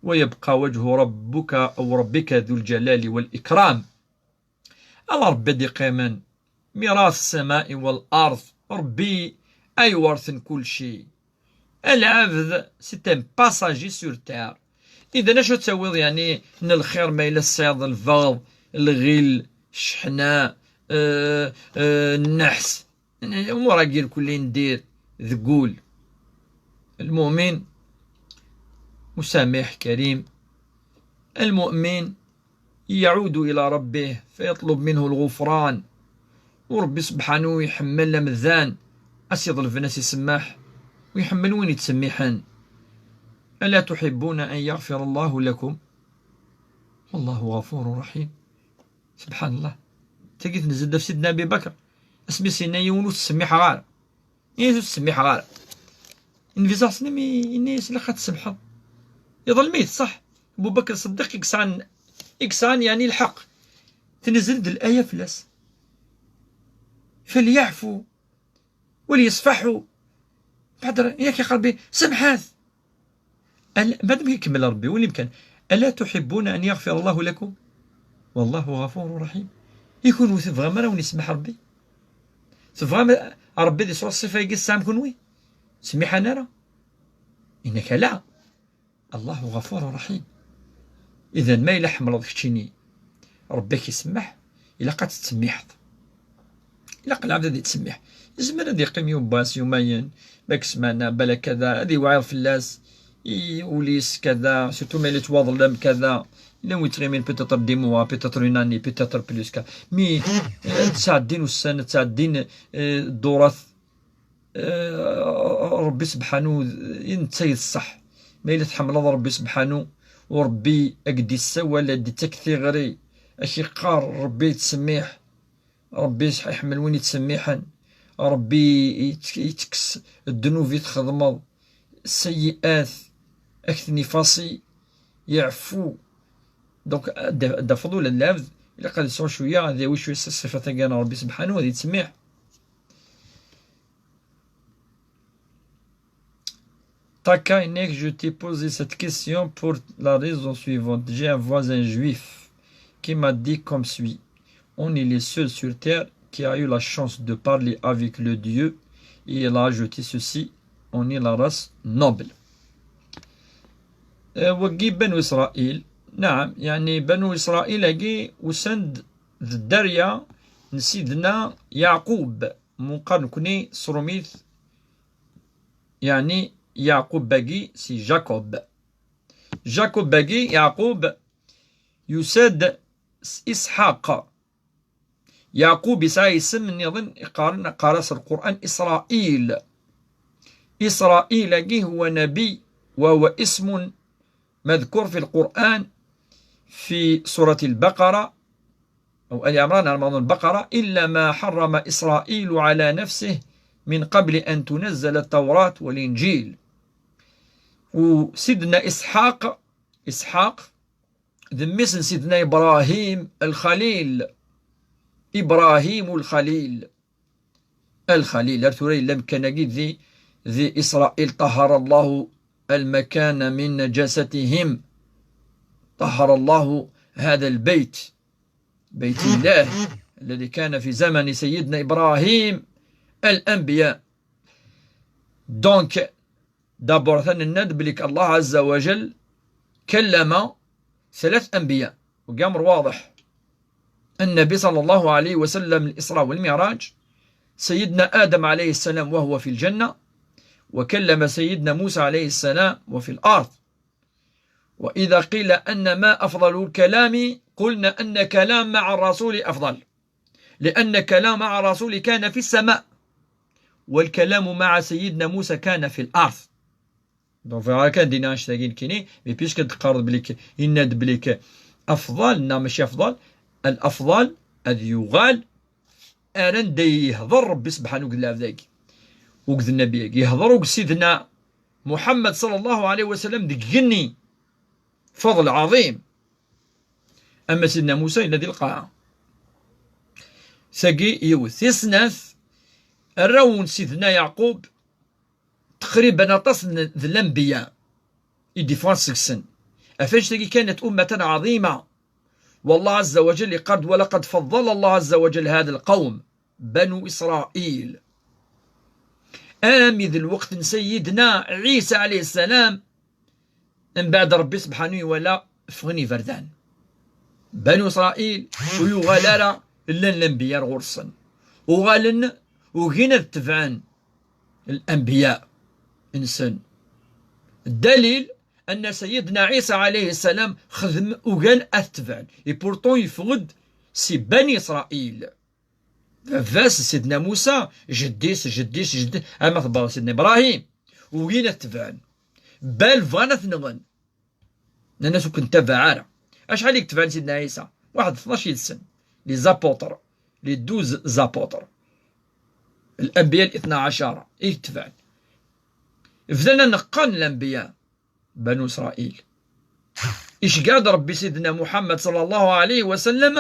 ويبقى وجه ربك أو ربك ذو الجلال والإكرام. أما ربي دي قيمن ميراث السماء والأرض، ربي أي ورث كل شيء. العبد c'est un passager sur terre. إذا أشو تسويض يعني من الخير ما إلا الصيد، الفاض، الغل، الشحناء، آه، آه، النحس، يعني أمور أقول كل ندير ذقول. المؤمن مسامح كريم، المؤمن يعود إلى ربه فيطلب منه الغفران، وربي سبحانه يحمل لمذان أسيض الفناس يسمح، ويحمل وين يتسمحن. ألا تحبون أن يغفر الله لكم والله غفور رحيم؟ سبحان الله. تجد نزل في سيدنا أبي بكر، اسمي سينا يونس سميح غار. إيه تسميح غار. إن في صح سنمي إني سلخة السمحة. يظل ميت صح. أبو بكر الصديق يكسان، يكسان يعني الحق. تنزل د الآية فلاس: فليعفوا وليصفحوا. بعد ر-، ياك يا قلبي سمحات. ال-، بعد ما يكمل ربي، وين يمكن: "ألا تحبون أن يغفر الله لكم؟ والله غفور رحيم". يكون تبغى مرة وين يسمح ربي؟ تبغى م-، ربي دي صور الصفة يقول السام كنوي؟ سميح أنا راه. إنك لا. الله غفور رحيم. إذا ما إلا حملض كتشيني ربك يسمح، إلا قد تسميحض. إلا قل العبد هذه تسميح، يزمر هذه يقيم يوم باس يومين، باك سمانة، بلا كذا، هذه وعير فلاس، يوليس كذا، سيرتو ما إلا تواظلم كذا، إلا ويتغيمين بيتيتر دي موا، بيتيتر اون اني، بيتيتر بلوس كا. مي، آه، تسعدين والسنة، تسعدين، آه، الدورات، آه، ربي سبحانه ينتهي الصح. ما إلا تحمل ربي سبحانه، وربي أقدي السوال دي تكثيغري، أشي قار ربي تسميح، ربي يسح-، يحمل وين يتسميحن، ربي يت-، يتكس الذنوب يتخضمض، السيئات أكثني فاصي يعفو. دونك، د-، د فضول العبد، إلا قال يسوى شوية، هذا وي شوية الصفة تاع ربي سبحانه، هذه تسميح. Taka, Inek, je t'ai posé cette question pour la raison suivante. J'ai un voisin juif qui m'a dit comme suit. On est les seuls sur terre qui a eu la chance de parler avec le Dieu. Et il a ajouté ceci, on est la race noble. Euh, wagi Banu Israël, Naɛam, yeɛni Banu Isṛayil-agi usan-d d dderya n Sidna Yeɛqub, meqqar nekni s tṛumit, yeɛni Yeɛqub-agi si Jacob. Jacob-agi, Yeɛqub, yusa-d s Isḥaq. Yeɛqub yesɛa isem nniḍen iqqaren, qqar-as Lqur'an Isṛayil. Isṛayil-agi huwa nabi, wa huwa ismun مذكور في القرآن في سورة البقرة أو آل عمران، على ما أظن البقرة: "إلا ما حرم إسرائيل على نفسه من قبل أن تنزل التوراة والإنجيل". U Sidna Isḥaq, Isḥaq, d mmi-s n Sidna Ibrahim Lxalil. Ibrahim Lxalil. Lxalil, ar tura yella amkan-agi di, di Isṛayil, طهر الله المكان من نجاستهم. طهر الله هذا البيت، بيت الله الذي كان في زمن سيدنا إبراهيم الأنبياء. Donc, d'abord, atan nenna-d belli Allah Azza wa Jal كلم ثلاث أنبياء، وقام واضح. النبي صلى الله عليه وسلم الإسراء والمعراج، سيدنا آدم عليه السلام وهو في الجنة، وكلم سيدنا موسى عليه السلام وفي الأرض. وإذا قيل أن ما أفضل الكلام، قلنا أن كلام مع الرسول أفضل، لأن كلام مع الرسول كان في السماء، والكلام مع سيدنا موسى كان في الأرض. Donc, bɣiɣ kan d-iniɣ annect-agi nekkini, mais puisque d-teqqareḍ belli k-, yenna-d belli k-, afḍal, neɣ mačči afḍal, al-afḍal ad yuɣal ar anda yehḍer Rebbi sebḥanu deg lɛebd-agi, u deg Nnabi-agi. Yehḍer u deg Sidna Muḥemmed ṣalla Llahu ɛalayhi wa sallam deg igenni. Fadl ɛaḍim. Ama Sidna Musa yella di lqaɛa. Tagi yiwet. Tis snat, arraw n Sidna Yeɛqub, taqriban aṭas n, d lanbiya i d-iffɣen seg-sen. Ɣef annect-agi كانت أمة عظيمة. والله عز وجل يقال: "ولقد فضل الله عز وجل هذا القوم، بنو إسرائيل". Armi d lweqt n Sayyidna Ɛisa ɛalayhi ssalam, mbeɛd Rebbi sebḥanu iwala ffɣen iberdan. Banu Isṛayil ur yuɣal ara llan lanbiya ar ɣur-sen. Uɣalen ugin ad tebɛen lanbiya nsen. Ddalil, anna Sayyidna Ɛisa ɛalayhi ssalam xedm, ugan ad t-tebɛen. Et pourtant yeffeɣ-d si Bani Isṛayil. Baba-s Sidna Musa, jeddi-s, jeddi-s, jeddi-s, ama tebɣa Sidna Ibrahim. Ugin ad t-tebɛen. Bal bɣan ad t-nɣen. Nnan-as ur k-ntabaɛ ara. Acḥal i yetebɛen Sidna Ɛisa? Waḥed tnac yid-sen. Les apôtres. Les douze apôtres. Lanbiya الاثنا عشر i yetebɛen. Bdan aneqqan lanbiya. Banu Isṛayil. Iceggeɛ-d Rebbi Sidna Muḥemmed ṣalla Llahu ɛalayhi wa sallam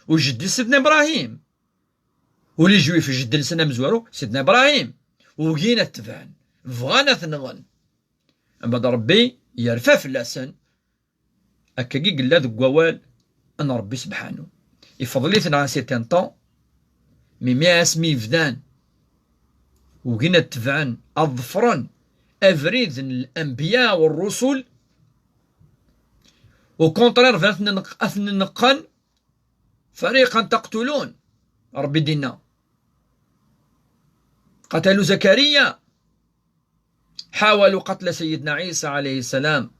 u jeddi-s Sidna Ibrahim. U les Juifs, jeddi-nsen amezwaru, Sidna Ibrahim. Ugin ad t-tebɛen. Bɣan ad t-nɣen. Mbeɛd Rebbi yerfa fell-asen. Akkagi yella deg wawal n Rebbi sebḥanu. Ifeḍl-iten à un certain temps, mais mi asmi bdan ugin ad tebɛen, ad ḍefren abrid n lanbiya u rrusul, au contraire, bdan ad ten-, ad ten-neqqen, فريقا تقتلون. Rebbi d-inna: قتلوا زكريا، حاولوا قتل سيدنا عيسى عليه السلام،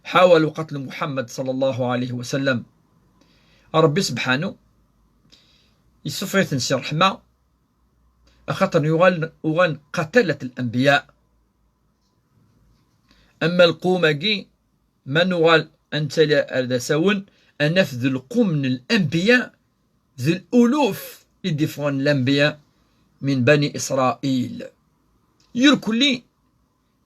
حاولوا قتل محمد صلى الله عليه وسلم. Rebbi sebḥanu yessufeɣ-iten si ṛṛeḥma, axaṭer yuɣal, uɣalen قتلة الأنبياء. Ama lqum-agi, ma nuɣal ad nettali ar d asawen, ad naf d lqum n lanbiya, d luluf i d-iffɣen lanbiya min Bani Isṛayil. Irkelli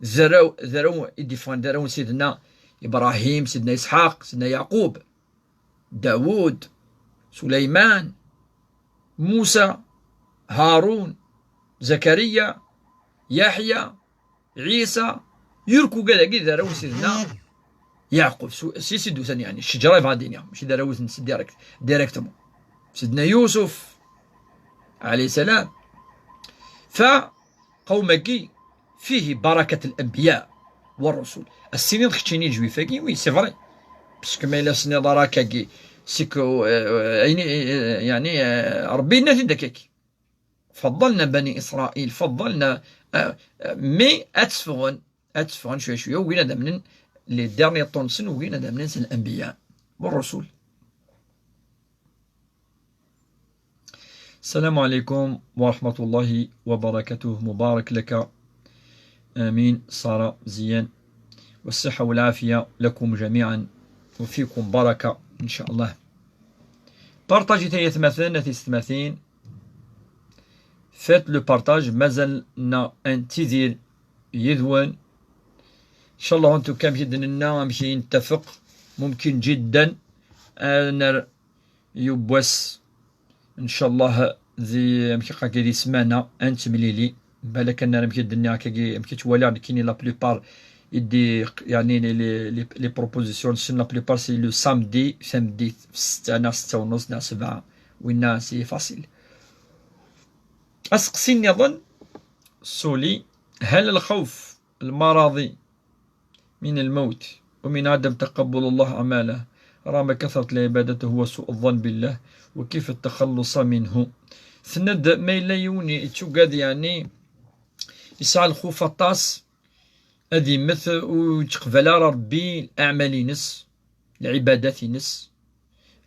d arraw, d arraw i d-iffɣen, d arraw n Sidna Ibrahim, Sidna Isḥaq, Sidna Yeɛqub, Dawud, Suleyman, Musa, Harun, Zakariya, Yeḥya, Ɛisa, irkelli ugad-agi d arraw n Sidna Yeɛqub, s, s, si d-usan, yeɛni, ccejra yebɣa ad d-iniɣ, mačči d arraw-iten s direct, directement. Sidna Yusuf, ɛalayhi ssalam. Fa qawm-agi fihi barakat al-anbiya wa rusul. Ad s-tiniḍ keččini d Juif-agi, oui, c'est vrai. Parce que ma yella s-nniḍ ara akkagi, c'est que, euh, ayen, euh, yeɛni, euh, Ṛebbi yenna-t-id akkagi. فضلنا بني إسرائيل، فضلنا, euh, euh, mais ad teffɣen, ad teffɣen cwiya cwiya, ugin ad amnen, les derniers temps-nsen ugin ad amnen s l'anbiya والرسل. السلام عليكم ورحمة الله وبركاته. مبارك لك. آمين. سارة زيان. والصحة والعافية لكم جميعا. وفيكم بركة إن شاء الله. Partagez-t ay atmaten, a tiyessetmatin. Faites le partage. Mazal-nna ad nettidir yid-wen. إن شاء الله, en tout cas, amek i d-nenna, amek i nettafeq, ممكن جدا ad nerr yiwwas, إن شاء الله, di, amek akka, di ssmana, ad nettemlili. Balak ad nerr, amek i d-nniɣ akkagi, amek i ttwaliɣ nekkini, la plupart, i d-, yeɛni, les, les, les, les propositions, la plupart, c'est le samedi, samedi, f ssetta neɣ ssetta u nus neɣ sebɛa, winna, c'est facile. Aseqsi nniḍen, suli, هل الخوف المرضي من الموت ومن عدم تقبل الله أعماله رغم كثرة العبادة هو سوء الظن بالله وكيف التخلص منه؟ Tenna-d ma yella yiwen yettugad, yeɛni yesɛa lxuf aṭas ad yemmet ur yettqbal ara Ṛebbi aɛmal-ines, lɛibadat-ines,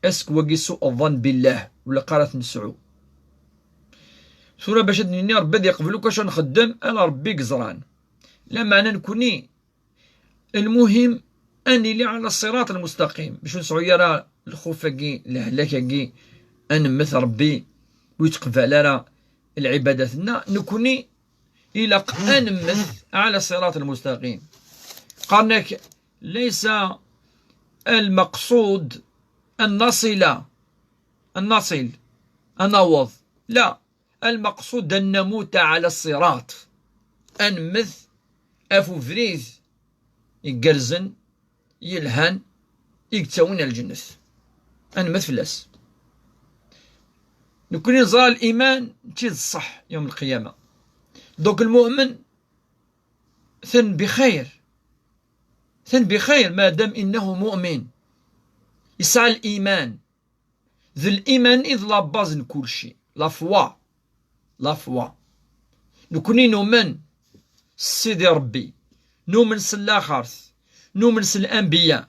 est-ce que wagi سوء الظن بالله ur ilaq ara ad t-nesɛu? Tura bac ad d-nini Ṛebbi ad yeqbel akk acu nxeddem, ala Ṛebbi i yeẓran. Lameɛna nekni, المهم, ad nili على الصراط المستقيم, bac ur nesɛu ara lxuf-agi, lehlak-agi, ad nemmet Ṛebbi ur yettqbal ara lɛibadat-nneɣ. Nekni ilaq ad nemmet على الصراط المستقيم. Qqaren-ak, ليس المقصود أن نصل، أن نصل، أن نوض. لا، المقصود أن نموت على الصراط. Ad nemmet ɣef ubrid igerrzen, yelhan, i yettawin ar lǧennet. Ad nemmet fell-as. Nekni neẓra liman d tidet ṣṣeḥ yawm lqiyama. Donc lmu'min atan bixir. Atan bixir, madam innahu mu'min. Yesɛa liman. D liman i d la base n kulci. La foi. La foi. Nekni numen s Sidi Ṛebbi. Numen s laxert. Numen s lanbiya.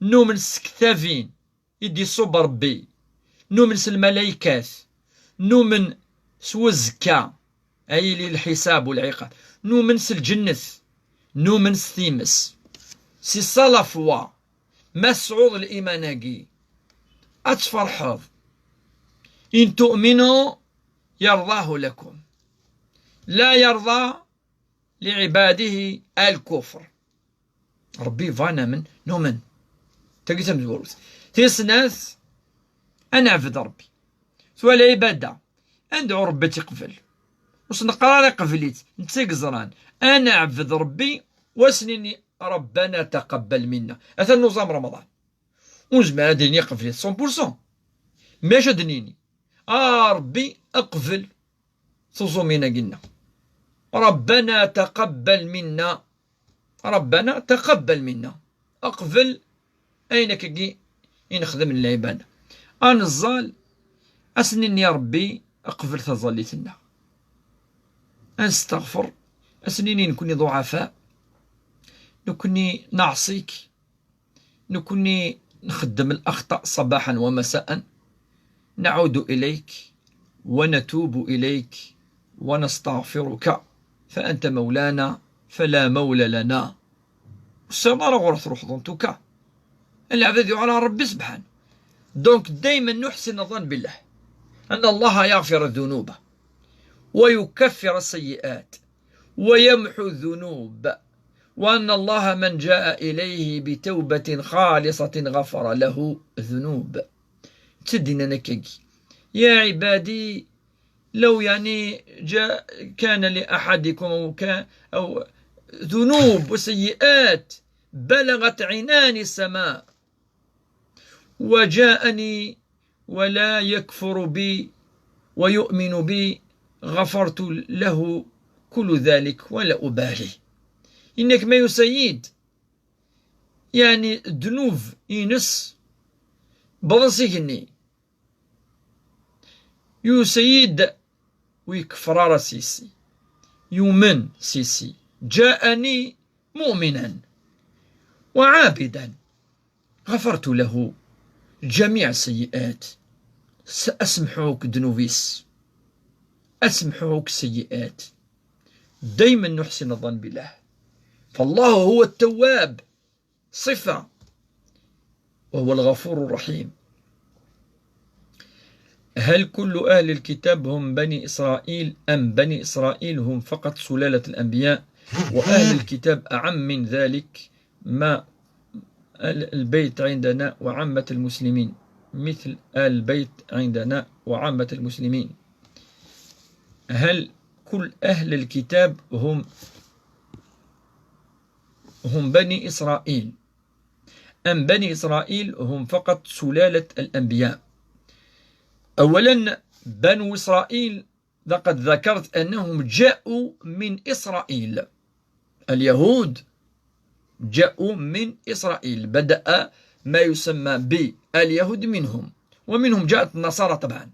Numen s tektabin i d-iṣubb Ṛebbi. Numen s lmalaykat. Numen s uzekka, ad yili lḥisab u lɛiqab. Numen s lǧennet. Numen s times. C'est ça la foi. Ma tesɛuḍ liman-agi, ad tferḥeḍ. إن تؤمنوا يرضه لكم. لا يرضى لعباده الكفر. Ṛebbi yebɣa ad namen, numen. Tagi tamezwarut. Tis snat, ad neɛbed Ṛebbi. Tura lɛibada, ad nedɛu Ṛebbi ad tt-iqbel. Ur s-neqqar ara iqbel-itt, netta i yeẓran. Ad neɛbed Ṛebbi, u ad s-nini, ربنا تقبل منا. Atan nuẓam Remḍan. Ur nezmir ad d-nini iqbel-it cent pour cent. Mais acu ad d-nini? A Ṛebbi, qbel tuẓumin-agi-nneɣ. ربنا تقبل منا. ربنا تقبل منا. Qbel ayen akkagi i nexdem n lɛibada. Ad neẓẓal, ad s-nini Ṛebbi, qbel taẓallit-nneɣ. Ad nesteɣfer, ad s-nini nekni ḍuɛafa, nekni neɛṣi-k, nekni nxeddem الأخطاء صباحا ومساء. نعود إليك ونتوب إليك ونستغفرك فأنت مولانا فلا مولى لنا. Ur tessineḍ ara ɣur truḥeḍ, en tout cas. Lɛebd yuɛer ɣer Ṛebbi سبحانه. Donc, دايما نحسن الظن بالله أن الله يغفر الذنوب ويكفر السيئات ويمحو الذنوب، وأن الله من جاء إليه بتوبة خالصة غفر له ذنوب. تدينا نكاكي. يا عبادي، لو يعني جاء كان لأحدكم أو كان أو ذنوب وسيئات بلغت عنان السماء وجاءني ولا يكفر بي ويؤمن بي غفرت له كل ذلك ولا أبالي. Yenna-k ma yusa-yi-d yeɛni ddnub-ines wwḍen s igenni. Yusa-yi-d ur ikeffer ara s yessi. Yumen s yessi. جاءني مؤمنا وعابدا غفرت له جميع السيئات. S-, ad semḥuɣ akk ddnub-is. Ad semḥuɣ akk السيئات. دايما نحسن الظن بالله. فالله هو التواب صفة، وهو الغفور الرحيم. هل كل أهل الكتاب هم بني إسرائيل، أم بني إسرائيل هم فقط سلالة الأنبياء، وأهل الكتاب أعم من ذلك، ما آل البيت عندنا وعامة المسلمين، مثل آل البيت عندنا وعامة المسلمين؟ هل كل أهل الكتاب هم، هم بني إسرائيل، أم بني إسرائيل هم فقط سلالة الأنبياء؟ أولا، بنو إسرائيل لقد ذكرت أنهم جاءوا من إسرائيل. اليهود جاءوا من إسرائيل، بدأ ما يسمى باليهود منهم، ومنهم جاءت النصارى طبعا.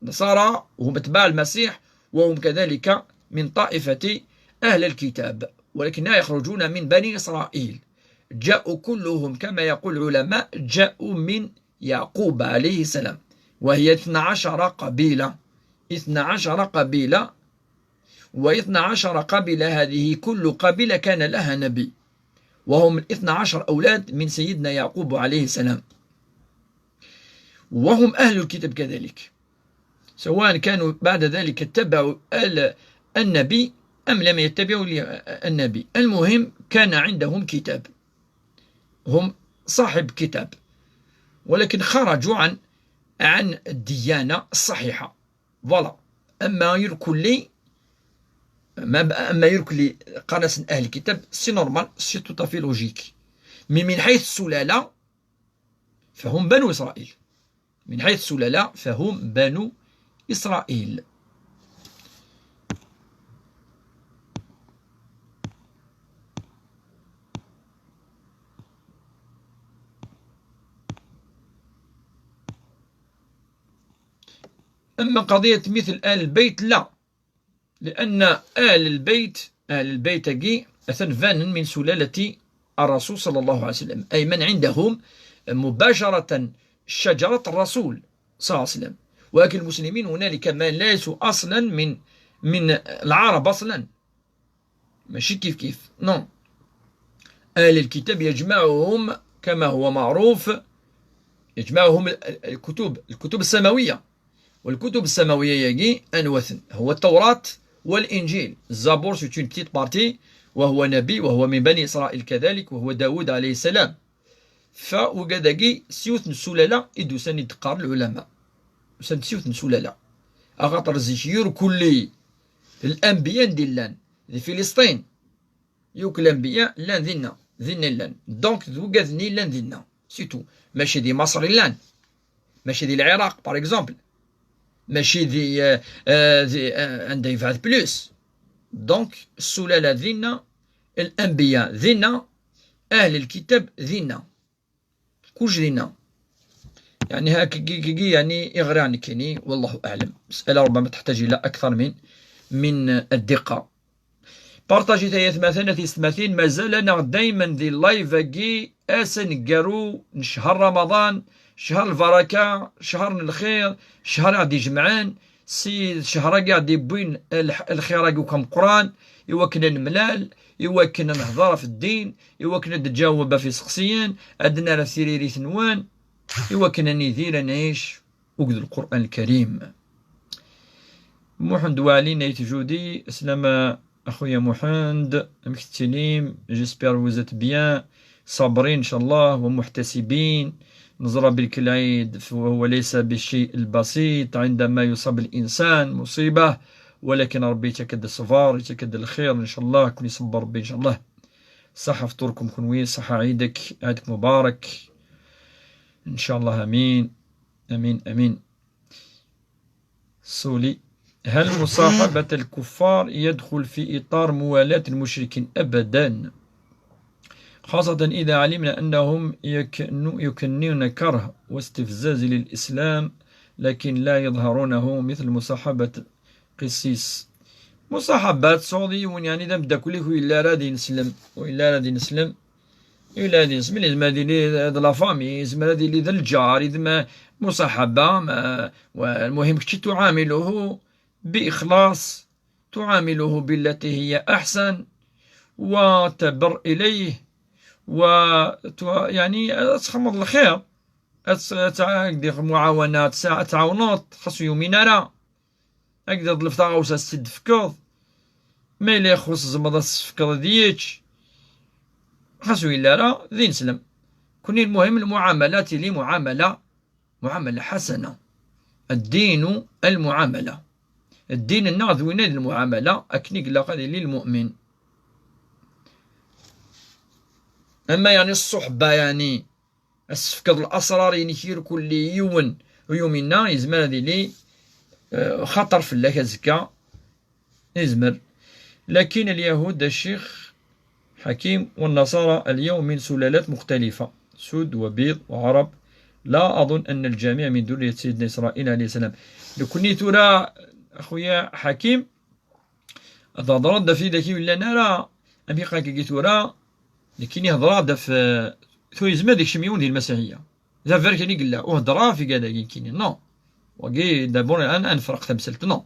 النصارى وهم أتباع المسيح، وهم كذلك من طائفة أهل الكتاب، ولكن لا يخرجون من بني إسرائيل. جاءوا كلهم كما يقول العلماء، جاءوا من يعقوب عليه السلام، وهي اثنا عشر قبيلة، اثنا عشر قبيلة، واثنا عشر قبيلة هذه كل قبيلة كان لها نبي، وهم الاثنا عشر أولاد من سيدنا يعقوب عليه السلام، وهم أهل الكتاب كذلك، سواء كانوا بعد ذلك اتبعوا ال-، النبي أم لم يتبعوا ل-، النبي، المهم كان عندهم كتاب، هم صاحب كتاب، ولكن خرجوا عن، عن الديانة الصحيحة. Voilà. أما يركلي، ما ب-، أما يركلي قناة أهل الكتاب، c'est normal, c'est tout à fait logique. Mais من حيث السلالة فهم بنو إسرائيل. من حيث السلالة فهم بنو إسرائيل. أما قضية مثل آل البيت، لا، لأن آل البيت، آل البيت أكي أثن فانن من سلالة الرسول صلى الله عليه وسلم، أي من عندهم مباشرة شجرة الرسول صلى الله عليه وسلم. ولكن المسلمين هنالك من ليسوا أصلا من، من العرب أصلا، ماشي كيف كيف، non. أهل الكتاب يجمعهم كما هو معروف، يجمعهم ال-، ال-، الكتب، الكتب السماوية. والكتب السماوية يجي أنوثن هو التوراة والإنجيل. الزبور c'est une petite partie، وهو نبي، وهو من بني إسرائيل كذلك، وهو داود عليه السلام. فوقداكي سيوث نسولالة إدوسان يدقار العلماء. وسان سيوث نسولالة. أخاطر زيك يور كلي الأنبياء دي لان دي فلسطين. يوك الأنبياء لان دينا، دينا لان. Donc ذوقاذني لان دينا. C'est tout. ماشي دي مصر لان. ماشي دي العراق، par exemple. ماشي دي، آه، آه، دي، آه، عندها يفعل plus. Donc السلالة دينا، الأنبياء دينا، أهل الكتاب دينا. كوش دينا. يعني هاك كي، كي، كي، يعني إغري عن كيني، والله أعلم. مسألة ربما تحتاج إلى أكثر من، من الدقة. بارطاجي ثيات مثلا في ستماتين، مازال أنا دايما ذي اللايف أكي أسن قرو نشهر رمضان، شهر البركة، شهر الخير، شهر غادي يجمعان، سي شهر كاع دي بوين الح-، الخير كاع كم قران، إوا كنا نملال، إوا كنا نهضر في الدين، إوا كنا نتجاوب في سقسيين، أدنا راه سيريري ثنوان، إوا كنا نيدير نعيش وقد القرآن الكريم. محمد وعلي نيت جودي، السلام أخويا محمد، أمك تسليم، j'espère vous êtes bien، صابرين إن شاء الله ومحتسبين. نزرى بالك العيد فهو ليس بالشيء البسيط عندما يصاب الإنسان مصيبة، ولكن ربي يتكد الصبر، يتكد الخير إن شاء الله، كون يصبر ربي إن شاء الله. صحة فطوركم كنوي، صحة عيدك، عيدك مبارك إن شاء الله. آمين، آمين، آمين. سولي، هل مصاحبة الكفار يدخل في إطار موالاة المشركين؟ أبدا. خاصة إذا علمنا أنهم يكن-، يكنون كره واستفزاز للإسلام، لكن لا يظهرونه مثل مصاحبة قسيس. مصاحبة صعودي ونياني دم داكولي هو إلا رادي نسلم، وإلا رادي نسلم، إلا رادي نسلم، لازم هذه لي د la famille، لازم هذه لي د الجار، إذا ما مصاحبة، ما، والمهم كي تعامله بإخلاص، تعامله بالتي هي أحسن، وتبر إليه، و ت-، يعني، تخمض الخير، أت-، تع-، دير معاونات، ساعة تعاونات، خاصو يومين أرى، هكذا ظلف تاع غوسة ستدفكض، ما إلا يخص زمضة السفكض ديتش، خاصو إلا راه ذي نسلم. كوني المهم المعاملات لي معاملة معاملة حسنة. الدين المعاملة. الدين النغذ وين المعاملة، أكنيك لا قال للمؤمن. أما يعني الصحبة، يعني السفكض الأسرار، يعني كير كل يوم ويومنا يزمر هذه لي، آه، خطر في الله كزكا. يزمر. لكن اليهود الشيخ حكيم والنصارى اليوم من سلالات مختلفة، سود وبيض وعرب. لا أظن أن الجميع من ذرية سيدنا إسرائيل عليه السلام. لكني ترى أخويا حكيم، هذا ضرب في ذاك ولا نرى أبي قاك ترى، لكن يهضر هذا في ثويزما ديك شميون ديال المسيحية. ذا فير كان يقول له، وهضرة في كذا كاين كاين. نو. وكي دابور أن، أنفرق تمثلت. نو.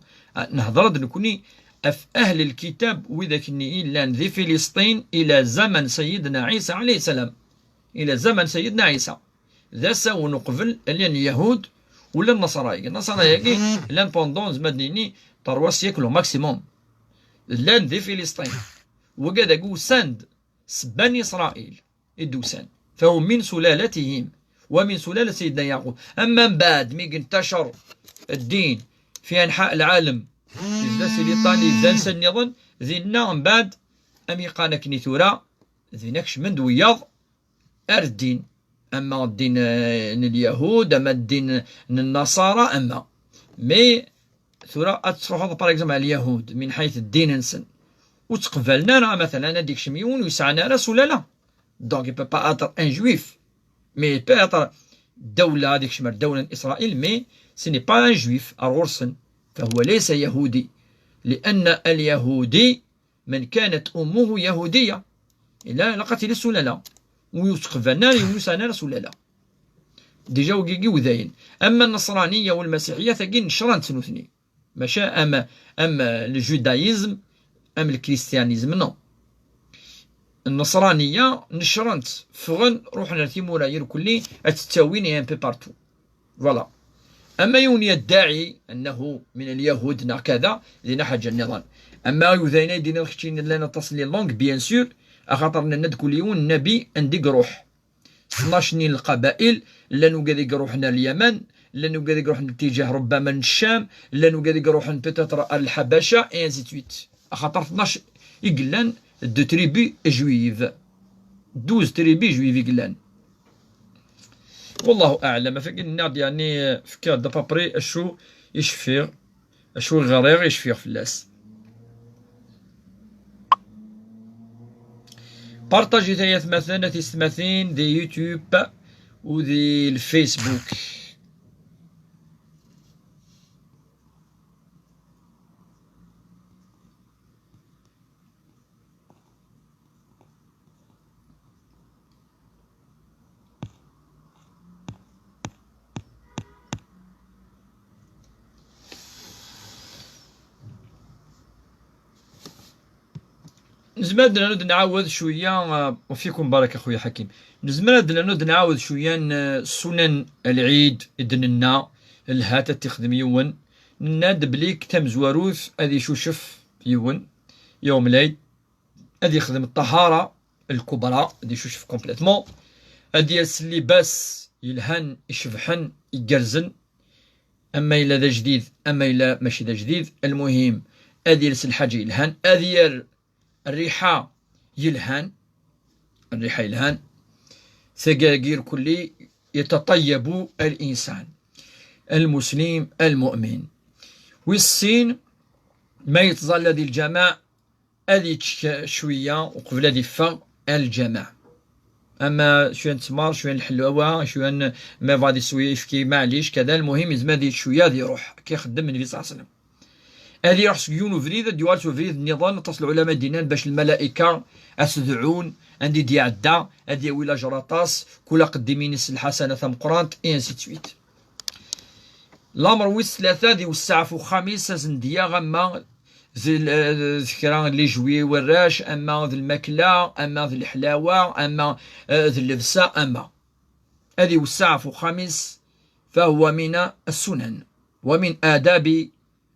نهضر د نكوني أف أهل الكتاب وإذا كني إلا ذي فلسطين إلى زمن سيدنا عيسى عليه السلام. إلى زمن سيدنا عيسى. ذا ساون قبل لأن اليهود ولا النصارى. النصارى ياكي لان بوندون زمدنيني تروا سيكلو ماكسيموم. لان ذي فلسطين. وكذا جو ساند سبان إسرائيل. إدوسان. فهو من سلالتهم ومن سلالة سيدنا يعقوب. أما من بعد مي انتشر الدين في أنحاء العالم، إذا سيدي طالب، إذا نسى النظام، ذينا من بعد أمي قانا كني ثورة، ذيناكش من دوياض أر الدين. أما الدين، آه، اليهود، أما الدين النصارى، أما. مي ثورة أتروح هذا، باغ إكزومبل، على اليهود من حيث الدين نسن. وتقبلنا راه مثلًا هذيك شميون ويسعنا راه سلالة. Donc, il peut pas être un juif. Mais il peut être دولة هذيك شمال دولة إسرائيل، mais ce n'est pas un juif، أرغرسن. فهو ليس يهودي. لأن اليهودي من كانت أمه يهودية. إلا لقت لي سلالة. ويتقبلنا لي ويسعنا راه سلالة. ديجا وكيكي وذاين. أما النصرانية والمسيحية ثقين نشران تنوثني. ماشي أما، أما الجودايزم، أما الكريستيانيزم، نو. النصرانية نشرنت فغن روحنا تيمورا يركلي أتتاوين أن بي بارتو. فوالا. أما يون يدعي أنه من اليهود نا كذا، لنا حاجة النظام. أما يوذينا يدينا الخشين لنا تصلي لونغ، بيان سور، أخاطر نند كل يوم النبي أندق روح. اثناش نين القبائل، لن وقد يروحنا اليمن، لن وقد يروحنا اتجاه ربما الشام، لن وقد يروحنا بيتيتر الحبشة، et ainsi de suite. أخاطر اثناش يقلان دو تريبي جويف، دوز تريبي جويف يقلان. والله أعلم، فقلنا يعني فكاد دابابري أشو يشفير. Acu i ɣriɣ i cfiɣ fell-as. Partajit ay atmaten, a tiyessetmatin, di YouTube u di Facebook. نزمر ad d-nernu ad nɛawed cwiya, ah, وفيكم بركة خويا حكيم. نزمر ad d-nernu ad nɛawed cwiya n, ah, sunan lɛid i d-nenna, lhat ad t-ixdem yiwen. Nenna-d belli tamezwarut ad icucef yiwen, yawm lɛid. Ad yexdem ṭṭahara lkubra, ad icucef complètement, ad yers llibas yelhan, icebḥen, igerrzen, ama yella d ajdid, ama yella mačči d ajdid, lmuhim ad yels lḥaǧa yelhan, ad yerr rriḥa yelhan, rriḥa yelhan, tagi irkelli يتطيب الإنسان المسلم المؤمن. Wis sin, ma yettẓalla di lǧameɛ, ad yečč cwiya uqbel ad yeffeɣ ar lǧameɛ. ama cwiya n ttmer, cwiya n lḥelwa, cwiya n, ma yebɣa ad yeswi ayefki, maɛlic, kada. Lmuhim, yezmer ad yečč cwiya, ad iruḥ. Akka ixeddem Nnbi ṣalla Llahu ɛalayhi wa sallam. Ad iruḥ seg yiwen ubrid, ad yuɣal s ubrid nniḍen, aṭas n lɛulama d-yennan bac lmalayka ad s-dɛun, anda i d-iɛedda, ad yawi lajer aṭas, kul aqeddim-ines lḥasana tameqqrant, et ainsi de suite. Lamer wis tlata, ad iwesseɛ ɣef uxxam-is, azendiyaɣ, ama d, d kra n les jouets i warrac, ama d lmakla, ama d leḥlawa, ama, eh, d llebsa, ama. Ad iwesseɛ ɣef uxxam-is, فهو من السنن ومن آداب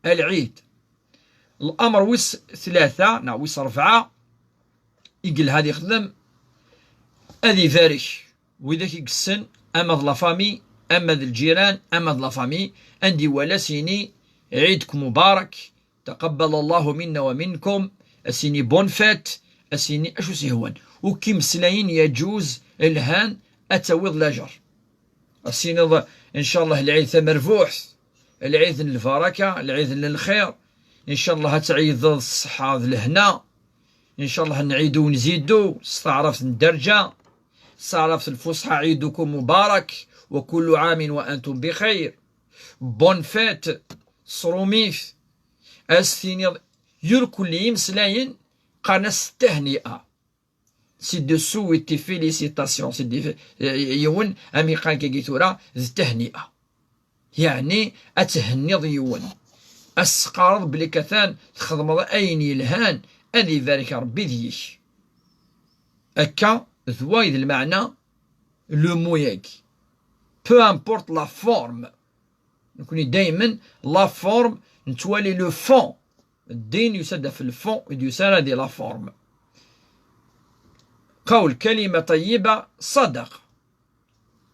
العيد. Lamer wis tlata neɣ wis rebɛa i yelha ad ixdem, ad ibarek widak i yessen, ama d la famille, ama d lǧiran, ama d la famille, anda iwala, ad s-yini: عيدك مبارك، تقبل الله منا ومنكم، ad s-yini bonne fête, ad s-yini acu s-ihwan. Ur k-imeslayen yaǧuz lhan ad tawiḍ lajer. Ad s-tiniḍ: إن شاء الله lɛid tamerbuḥt, lɛid n lbaraka, lɛid n lxir. إن شاء الله ad tɛideḍ ṣṣeḥḥa d lehna. إن شاء الله ad nɛidu ونزيدو s taɛrabt n dderǧa, s taɛrabt n lfusḥa: عيدكم مبارك وكل عام وأنتم بخير. Bonne fête, ṣrumit. Ad s-tiniḍ irkelli imeslayen qqaren-as ttehni'a. C'est de souhaiter félicitations, c'est de, yiwen, am iqqan kagi tura, d ttehni'a. Yeɛni ad thenniḍ yiwen. Ad s-teqqareḍ belli katan txedmeḍ ayen yelhan, ad ibarek Rebbi deg-k. Akka, d wa i d lmeɛna, le mot-agi. Peu importe la forme. Nekni daymen, la forme, nettwali le fond. Ddin yusa-d ɣef le fond, ur d-yusi ara di la forme. Qawl, kalima ṭayyiba, ṣṣadaqa.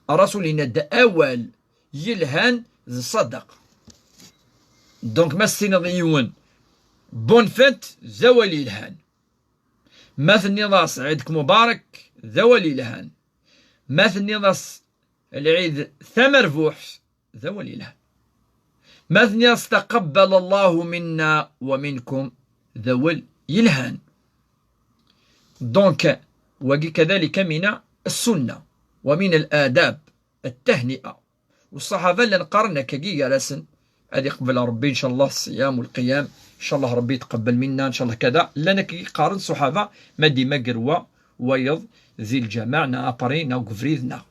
Rasul yenna-d awal yelhan d ṣṣadaqa. Donc, ma s-tiniḍ i yiwen bonne fête, d awal yelhan. Ma tenniḍ-as ɛid-k mubarek, d awal yelhan. Ma tenniḍ-as lɛid tamerbuḥt, d awal yelhan. Ma tenniḍ-as taqabbal Allahu minna wa minkum, d awal yelhan. Donc, wagi kadalika mina ssunna, wa mina al-adab, at-tahni'a. Ṣṣaḥaba llan qqaren akkagi gar-asen: ad iqbel Rebbi, ncallah, ṣṣiyam u lqiyam, ncallah Rebbi yetqabbal minna, ncallah kada. Llan akkagi qqaren ṣṣaḥaba, ma d-imager wa, wayeḍ, di lǧameɛ, neɣ apri, neɣ deg ubrid, neɣ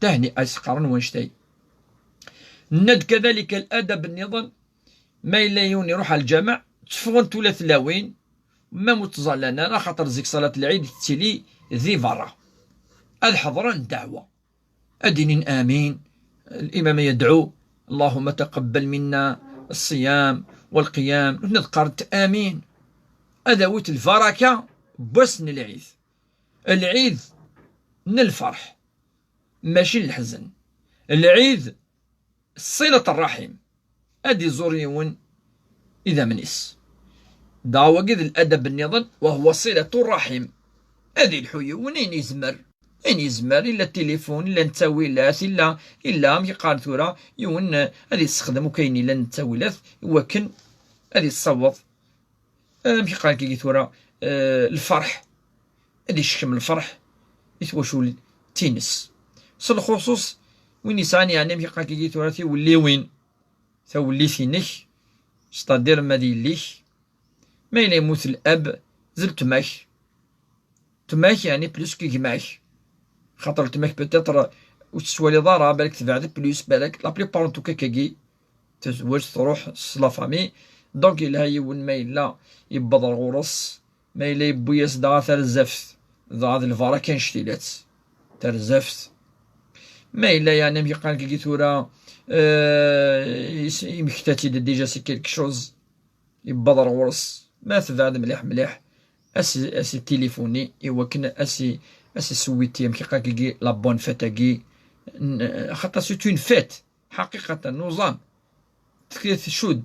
tahni'a i s-qqaren wannect-a. Nna-d kadalika ladab nniḍen, ma yella yiwen iruḥ ɣer lǧameɛ, tteffɣent ula tlawin, ma ur ttẓallan ara, axaṭer zik ṣalat lɛid tettili di berra. Ad ḥeḍren ddeɛwa. Ad d-inin amin. Limam yedɛu: اللهم تقبل منا الصيام والقيام. Nutni ad qqarent amin. Ad awint lbaraka n wass n lɛid. Lɛid n lferḥ, mačči n leḥzen. Lɛid ṣilat ṛṛaḥim. Ad iẓur yiwen idammen-is. Dɣa wagi d ladab nniḍen, وهو صلة الرحم. Ad ilḥu yiwen ayen yezmer. Ayen yezmer, illa tilifun, illa nettawilat, illa, illa, amek i qqaren tura, yiwen, eh, ad yessexdem akk ayen yellan nettawilat, i wakken ad yessaweḍ, eh, amek i qqaren kigi tura, eh, lferḥ. Ad icekkem lferḥ i twacult-ines. S lxuṣuṣ, win yesɛan, yeɛni, amek i qqaren kigi tura, tiwelliwin, tawellit-inek, c'est-à-dire ma d yelli-k, ma yella yemmut lab, d letma-k. Letma-k, yeɛni, plus que gma-k. Xaṭer letma-k, peut-être, ur tettwaliḍ ara, balak tebɛed plus, balak, la plupart, en tout cas, kagi, tazwert truḥ s la famille. Donc, yelha yiwen ma yella yewweḍ ar ɣur-s, ma yella yewwi-yas dɣa tarzaft, dɣa d lbaraka annect-ilat. Tarzaft. Ma yella, yeɛni, amek i qqaren kigi tura, euh, is-, imekta-tt-id déjà, c'est quelque chose. Yewweḍ ar ɣur-s, ma tebɛed mliḥ mliḥ, as-, as-itilifuni i wakken as-, as-isewwiti, amek i qqaren kigi, la bonne fête-agi, n-, xaṭer c'est une fête. Ḥaqiqatan, nuẓam, tcudd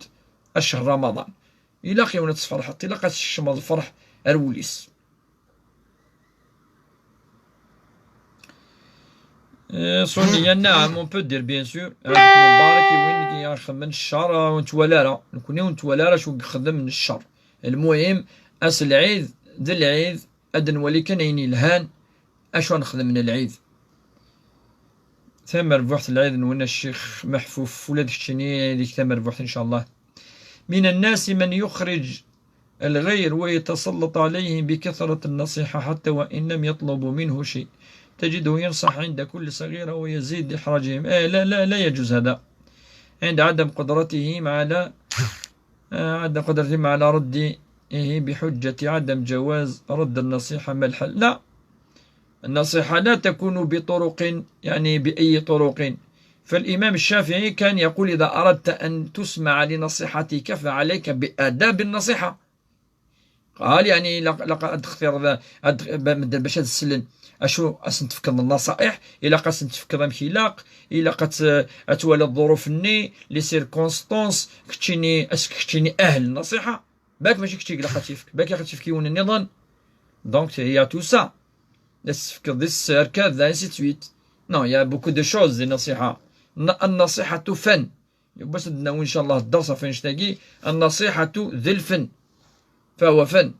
acehṛ Ramaḍan. Ilaq yiwen ad tesferḥeḍ, ilaq ad tsekcmeḍ lferḥ ar wul-is. Eh, Sonia, naɛam, on peut dire, bien sûr. Ɛid Mubarak i win i ixedmen ccer, ur nettwali ara. Nekni ur nettwali ara acu i ixeddem n ccer. Lmuhim, ass n lɛid, d lɛid, ad nwali kan ayen yelhan, Acu ad nexdem n lɛid? Tamerbuḥt n lɛid-nwen a ccix Meḥfuf, ula d keččini deg tamerbuḥt, ncallah. من الناس من يخرج الغير ويتسلط عليهم بكثرة النصيحة حتى وإن لم يطلبوا منه شيء. تجده ينصح عند كل صغيرة ويزيد إحراجهم. Eh, لا، لا، لا يجوز هذا. عند عدم قدرتهم على، آه، عدم قدرتهم على رده بحجة عدم جواز رد النصيحة. ما الحل؟ لا، النصيحة لا تكون بطرق، يعني بأي طرق. فالإمام الشافعي كان يقول: إذا أردت أن تسمع لنصيحتك فعليك بآداب النصيحة. قال يعني لا، لا قد اختيار ذا، أد-، ب-، باش هاد السلن. أشو أسن تفكر النصائح؟ إلا قد أسن تفكر أمك إلاق، إلا قد أتولى الظروف الني، les circonstances، كتشيني، أسك كتشيني أهل النصيحة. باك ماشي كتشي إلا قد تفك، باك يا قد تفكي ون النظام. Donc, il y a tout ça. Est-ce que this circle, ainsi de suite. Non, il y a beaucoup de choses, des نصيحة. الن-، النصيحة فن. باش ندناو إن شاء الله الدرس في نشتاقي. النصيحة ذي الفن. فهو فن.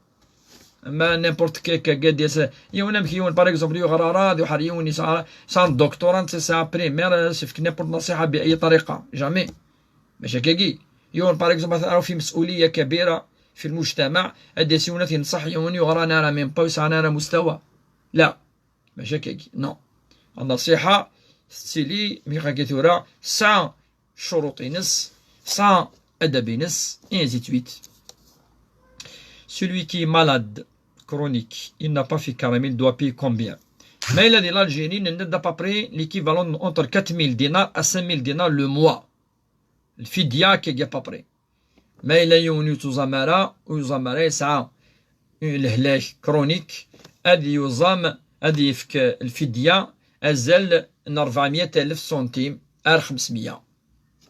أما n'importe quel كا قاد يس-، يون أمك يون، par exemple، يغرى راد، يحر يون يسعى، سان دكتوراه، سي سا بريمير، سفك n'importe نصيحة بأي طريقة. Jamais. ماشي كاكي. يون، par exemple، مثلًا، راهو في مسؤولية كبيرة في المجتمع، أدي سيونات ينصح يون يغرى نارا من باوس نارا مستوى. لا. ماشي كاكي. Non. النصيحة ستيلي مي غاكي ثورا سا شروط ينس، سا أدب ينس، et ainsi de suite. Celui qui est malade chronique, il n'a pas fait caramel, doit payer combien? Mais il a dit l'Algérie, il a à peu près l'équivalent entre quatre mille dinars à cinq mille dinars le mois. الفدية كي à peu près. ما إلا يون يتوزام أرا، ويوزام أرا يسعى الهلاك كرونيك، أدي يوزام، أدي يفك الفدية، أزل من أربعمية ألف سنتيم، أر خمسمية.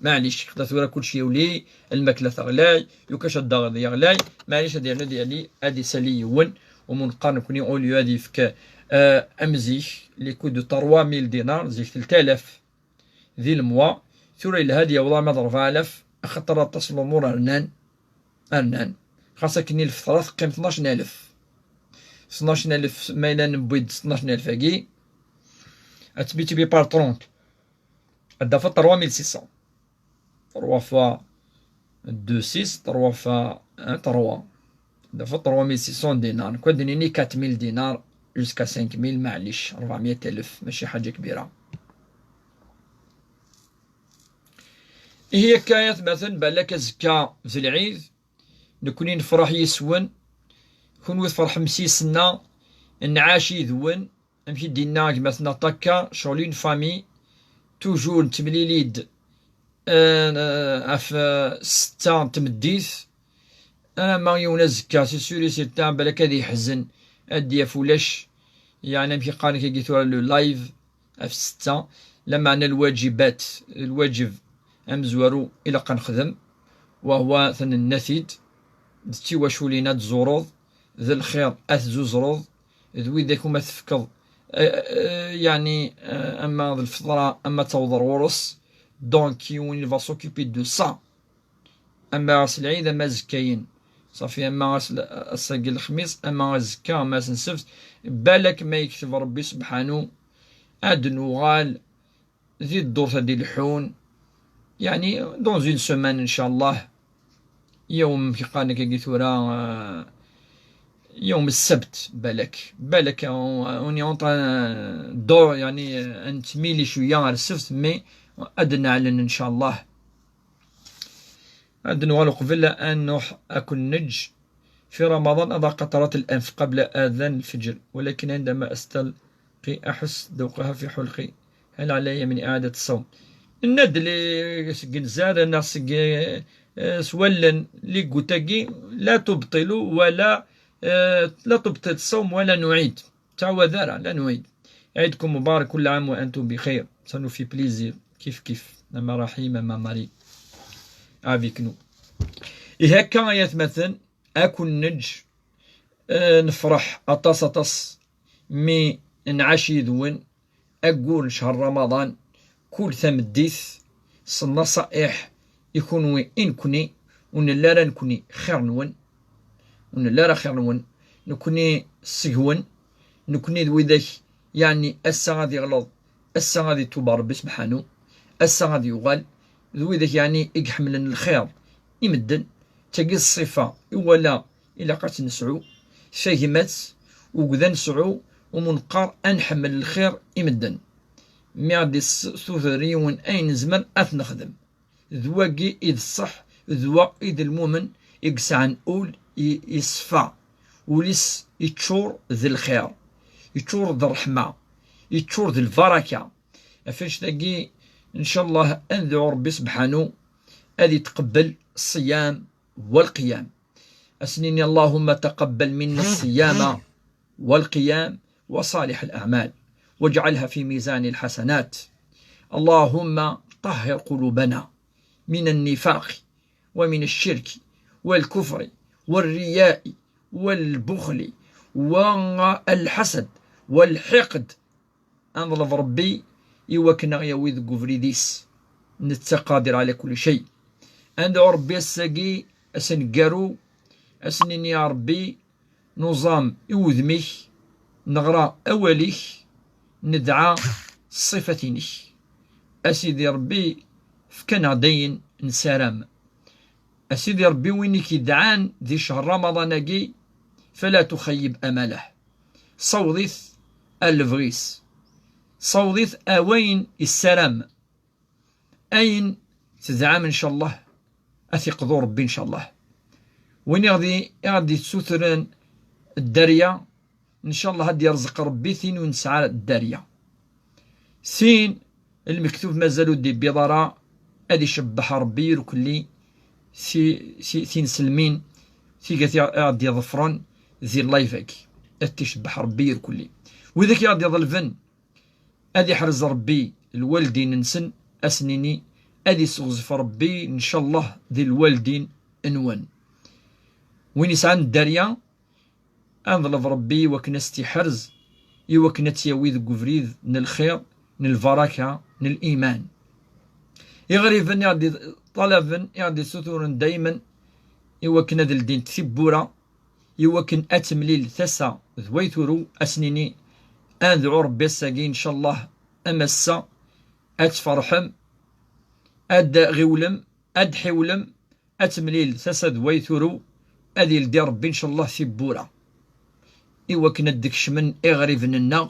معليش، خدا ثورة كلشي يولي، الماكلة تغلاي، لو كاش الدار يغلاي، معليش، هادي يعني، هادي، هادي سالي يون، ومن قرن كوني أوليو هادي يفك، آه، أمزيك، les coûts de trois mille dinars، زيك ثلاثة آلاف. ذي الموا، ثورة الهادية والله ما ضربها ألف، خطر تصل الأمور أرنان، أرنان. خاصة كني الفترة تقيم اثناش ألف. اثناش ألف، ما إلا نبيد اثناش ألف أكي. أتبي تبي بار trente. أدفع trois mille six cents. Trois fois deux, six, trois fois un, trois. دفع trois mille six cents دينار. كون دنيني quatre mille دينار jusqu'à cinq mille، معليش، أربعمية ألف، ماشي حاجة كبيرة. هي كاية مثلا، بالك أزكا في العيد، نكوني نفرح يسون، كون ويت فرح مسيسنا، نعاش يذون، أمشي دينا كما ثنا طاكا، شغل une famille، toujours نتمليليد، آه، آه، في ستة تمديث. أنا ما يونا زكا، c'est sûr et certain، بالك هذا يحزن، أدي فولاش. يعني، أمشي قانك يجي ثورة لو لايف، في ستة. لمعنى الواجبات، الواجب أمزوارو إلا قنخدم، وهو ثن النثيد، دتي واشولينا تزورض، ذا الخير أثزوزرض، ذوي ذاك وما تفكض، آه، آه، يعني، آه، أما ذا الفطرة، أما توضر ورس، donc يوني va s'occuper de ça. أما راس العيد أما زكاين. صافي، أما راس ال-، الساق الخميس، أما زكا، أما راس السبت. بالك ما يكتب ربي سبحانه، أد نوغال ذي الدور تدي الحون. يعني، dans une semaine إن شاء الله. يوم كي قال لك كي ثورة، آه، يوم السبت بالك، بالك، آه، on est en train دور، يعني، آه، نتميلي شوية على السبت، mais أد نعلن إن شاء الله. عاد نوالو قبل أن نروح أكل نج. في رمضان أضع قطرات الأنف قبل أذان الفجر، ولكن عندما أستلقي أحس ذوقها في حلقي. هل علي من إعادة الصوم؟ الند اللي سجن زاد، أنا سجن، آه، سولن لي قوتاقي، لا تبطل ولا، آه، لا تبطل الصوم ولا نعيد. تعوذ أرى، لا نعيد. عيدكم مبارك، كل عام وأنتم بخير. Ça nous fait plaisir. كيف كيف. أما رحيم، أما ماري. Avec nous. إيه هكا يا ثمثن، أكون نج، آه، نفرح أطاس أطاس، مي نعاش يذون، أقول شهر رمضان، كل ثمديث، ص النصائح يكون وين إن كني، ونلا راه نكوني خير نون، ونلا راه خير نون، نكوني سجون، نكوني ذوي ذاك yeɛni ass-a ad iɣleḍ, ass-a ad itub Ṛebbi sebḥanu, ass-a ad yuɣal, d widak yeɛni i iḥemmlen lxir i medden. D tagi ṣṣifa i wala ilaq ad tt-nesɛu, tagmat, ugd ad nesɛu, umi neqqar ad nḥemmel lxir i medden. Mi ɣ-d-issuter yiwen ayen nezmer ad t-nexdem. D wagi i d ṣṣeḥ, d wa i d lmumen i yesɛan ul i, iṣfa, ul-is yeččur d lxir, yeččur d ṛṛeḥma, yeččur d lbaraka. Ɣef annect-agi, ncallah, ad ndɛu Ṛebbi sebḥanu ad itqebbel ṣṣiyam والقيام. Ad s-nini: اللهم تقبل منا الصيام والقيام وصالح الأعمال واجعلها في ميزان الحسنات. اللهم طهر قلوبنا من النفاق ومن الشرك والكفر والرياء والبخل والحسد والحقد. Ad neḍleb Ṛebbi i wakken ad ɣ-yawi deg ubrid-is. Netta qadir ɛla kulli cay. Ad ndɛu Ṛebbi ass-agi, ass aneggaru, ad s-nini: a Ṛebbi, nuẓam i wudem-ik, neɣra awal-ik, nedɛa ṣṣifat-inek. A Sidi Ṛebbi, efk-aneɣ-d ayen nessaram. A Sidi Ṛebbi, win i k-idɛan di ccher Ramaḍan-agi, fala tuxayyib amalah. Saweḍ-it ar lebɣi-s. Saweḍ-it ar wayen issaram. Ayen tedɛam, ncallah, ad t-iqḍu Ṛebbi, ncallah. Win i ɣ-d-, i ɣ-d-yessutren dderya, ncallah ad d-yerẓeq Ṛebbi tin ur nesɛi ara dderya. Tin, lmektub mazal ur d-ibbiḍ ara, ad icebbeḥ Ṛebbi irkelli ti-, ti-, tinselmin, tigat i ɣ-, i ɣ-d-iḍefren di live-agi. Ad t-icebbeḥ Ṛebbi irkelli. Widak i ɣ-d-iḍelben, ad iḥrez Ṛebbi lwaldin-nsen, ad s-nini, ad isseɣzef Ṛebbi, ncallah, di lwaldin-nwen. Win isɛan dderya, ad neḍleb Ṛebbi i wakken ad s-t-iḥrez, i wakken ad tt-yawi deg ubrid n lxir, n lbaraka, n liman. Iɣriben i ɣ-d-iṭalaben, i ɣ-d-issuturen daymen, i wakken ad ldint tiwwura, i wakken ad temlil tasa d way turew, ad s-nini, ad ndɛu Ṛebbi ass-agi, ncallah, am ass-a, ad tferḥem, ad ɣiwlem, ad ḥiwlem, ad temlil tasa d way turew, ad ildi Ṛebbi, ncallah, tiwwura. I wakken ad d-kecmen iɣriben-nneɣ,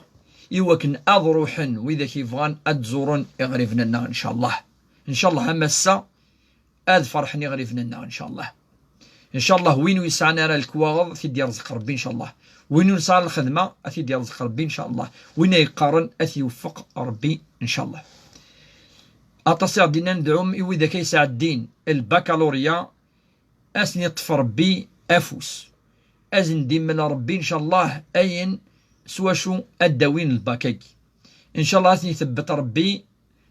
i wakken ad ruḥen widak yebɣan ad d-zuren iɣriben-nneɣ, ncallah. Ncallah, am ass-a, ad ferḥen iɣriben-nneɣ, ncallah. Ncallah, win ur yesɛan ara lekwaɣeḍ, ad t-id-yerẓeq Ṛebbi, ncallah. Win ur nesɛi ara lxedma, ad t-id-yerẓeq Ṛebbi, ncallah. Win ay yeqqaren, ad t-iweffeq Ṛebbi, ncallah. Aṭas i ɣ-d-innan dɛum i widak ay sɛeddin lbakalurya, ad sen-iṭṭef Ṛebbi afus. Ad sen-d-immel Ṛebbi, ncallah, ayen s wacu ad d-awin lbak-agi. Ncallah, ad ten-itebbet Ṛebbi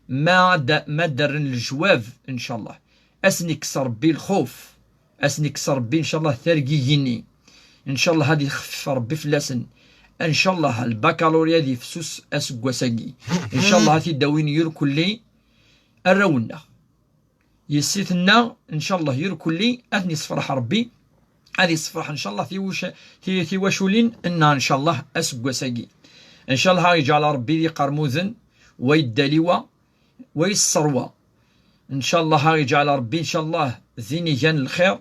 ma d-, ma d-rren lejwab, ncallah. Ad sen-ikkes Ṛebbi lxuf. Ad sen-ikkes Ṛebbi, ncallah, targigin-nni. Ncallah, ad ixfef Ṛebbi fell-asen. Ncallah, lbakalurya ad yefsus aseggas-agi. Ncallah, ad t-id-awin yirkelli arraw-nneɣ. Yessi-tneɣ, ncallah, yirkelli ad ten-yessefreḥ Ṛebbi, ad yessefreḥ, ncallah, tiwuca-, ti-, tiwaculin-nneɣ, ncallah, aseggas-agi. Ncallah, ad yeǧɛel Ṛebbi d iqermuden, wa yeddaliwa, wa yesserwa. Ncallah, ad yeǧɛel Ṛebbi, ncallah, d inigan n lxir.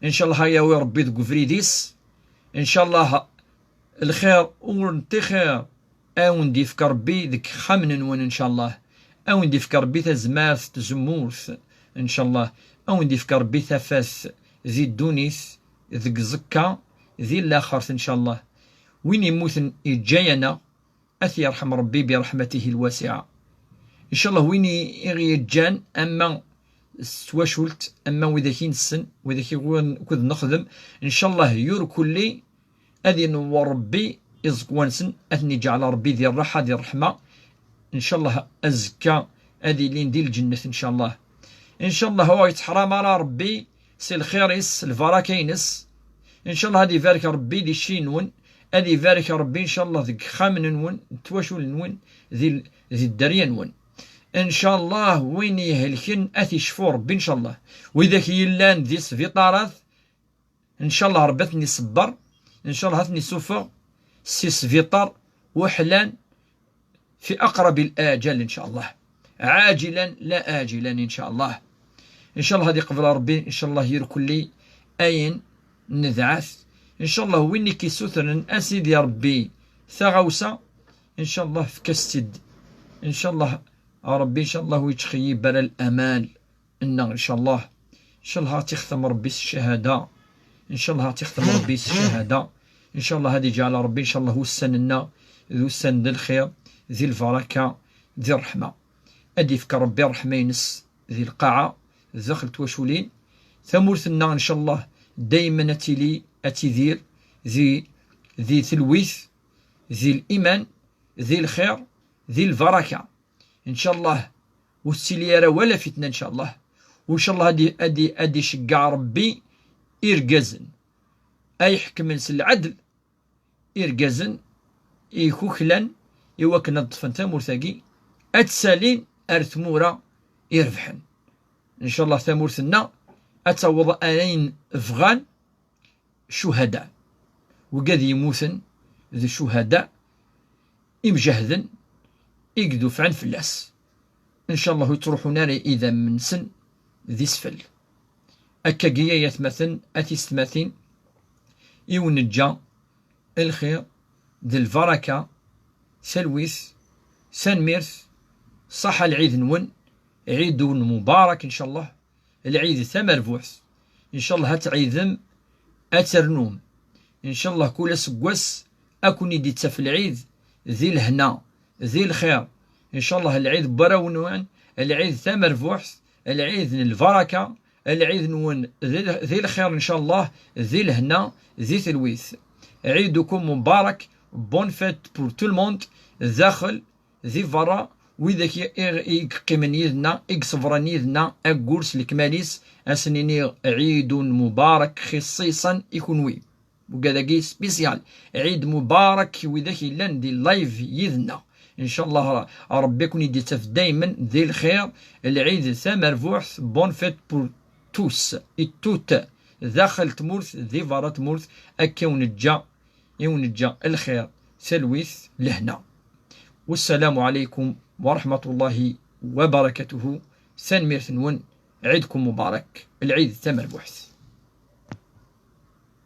Ncallah, ad yawi Ṛebbi deg ubrid-is. Ncallah, lxir ur n tixir, ad wen-d-yefk Ṛebbi deg yexxamen-nwen, ncallah. Ad wen-d-yefk Ṛebbi tazmert, tzemmurt, ncallah. Ad wen-d-yefk Ṛebbi tafat di ddunit, deg ẓekka, di laxert, ncallah. Win yemmuten yeǧǧa-yaneɣ, ad t-yerḥem Ṛebbi bi ṛeḥmatihi lwasiɛa. Ncallah, win i, i ɣ-yeǧǧan, ama s twacult, ama widak i nessen, widak i ɣur-, ukud nexdem, ncallah, yurkulli ad inewwer Ṛebbi iẓekwan-nsen, ad ten-iǧɛel Ṛebbi di ṛṛaḥa, di ṛṛeḥma. Ncallah, azekka ad ilin di lǧennet, ncallah. Ncallah, ur yettḥram ara Ṛebbi si lxir-is, lbaraka-ines. Ncallah, ad ibarek Ṛebbi di cci-nwen, ad ibarek Ṛebbi, ncallah, deg yexxamen-nwen, d twacul-nwen, di l-, di dderya-nwen. Ncallah, win ihelken, ad t-icfu Ṛebbi, ncallah. Widak yellan di sbiṭarat, ncallah, Ṛebbi ad ten-iṣebber, ncallah, ad ten-isuffeɣ si sbiṭar, weḥlan, في أقرب الآجال إن شاء الله، عاجلا لا آجلا إن شاء الله. إن شاء الله هذه قبل ربي، إن شاء الله يركلي أين ندعث. إن شاء الله وين كيسوثرن أسيدي ربي ثغوسة، إن شاء الله فكستد. إن شاء الله ربي، إن شاء الله ويتخيب على الأمال. إن شاء الله، إن شاء الله تختم ربي الشهادة. إن شاء الله تختم ربي الشهادة. إن شاء الله هذه جعل ربي إن شاء الله وسننا ذو سند الخير، ذي البركة، ذي الرحمة. أدي فك ربي الرحمة ينس ذي القاعة، داخل توشولين. ثمورثنا إن شاء الله دايما أتيلي أتيدير ذي، ذي ثلويث، ذي الإيمان، ذي الخير، ذي البركة. إن شاء الله وتسيلي راه ولا فتنة إن شاء الله. وإن شاء الله أدي، أدي، أدي شقع ربي إرقازن أي حكم نس العدل، إرقازن إيكوكلان، إيوكنا الطفن ثامورثاقي أتسالين أرثمورة إربحن. إن شاء الله ثامورثنا أتوض أين فغان شهداء، وقاد يموتن ذي شهداء إمجهدن إقدو فعن فلاس. إن شاء الله يتروحون إذا منسن ذي سفل. أكاقيا يثمثن أتيستماثين إونجا الخير ذي البركة. سلويث سنميرث، صح العيد نون، عيد مبارك إن شاء الله. العيد ثمربوحث. إن شاء الله هتعيدم أترنوم. إن شاء الله كل سقوس أكون يدي تف العيد ذي الهنا، ذي الخير. إن شاء الله العيد براونوان، العيد ثمربوحث، العيد البركة، العيد نون ذي، ذي الخير إن شاء الله، ذي الهنا، ذي ثلويث. عيدكم مبارك، bonne fête pour tout le monde، داخل ذي برا، ويدك ي-، ي-، يقيمن يدنا، يصبرن يدنا، أقول سلك ماليس، أسنيني عيد مبارك خصيصا يكون وي. وكذا كي سبيسيال، عيد مبارك ويدك يلان دي لايف يدنا. إن شاء الله ر-، ربي يكون يدي تف دايما ذي الخير، العيد ثمربوحث، bonne fête pour tous et toutes، داخل تمورث، ذي برا تمورث، أكا ونجا، ونجا الخير، سلويث، لهنا. والسلام عليكم ورحمة الله وبركاته. سنميرث نون، عيدكم مبارك، العيد ثمربوحث.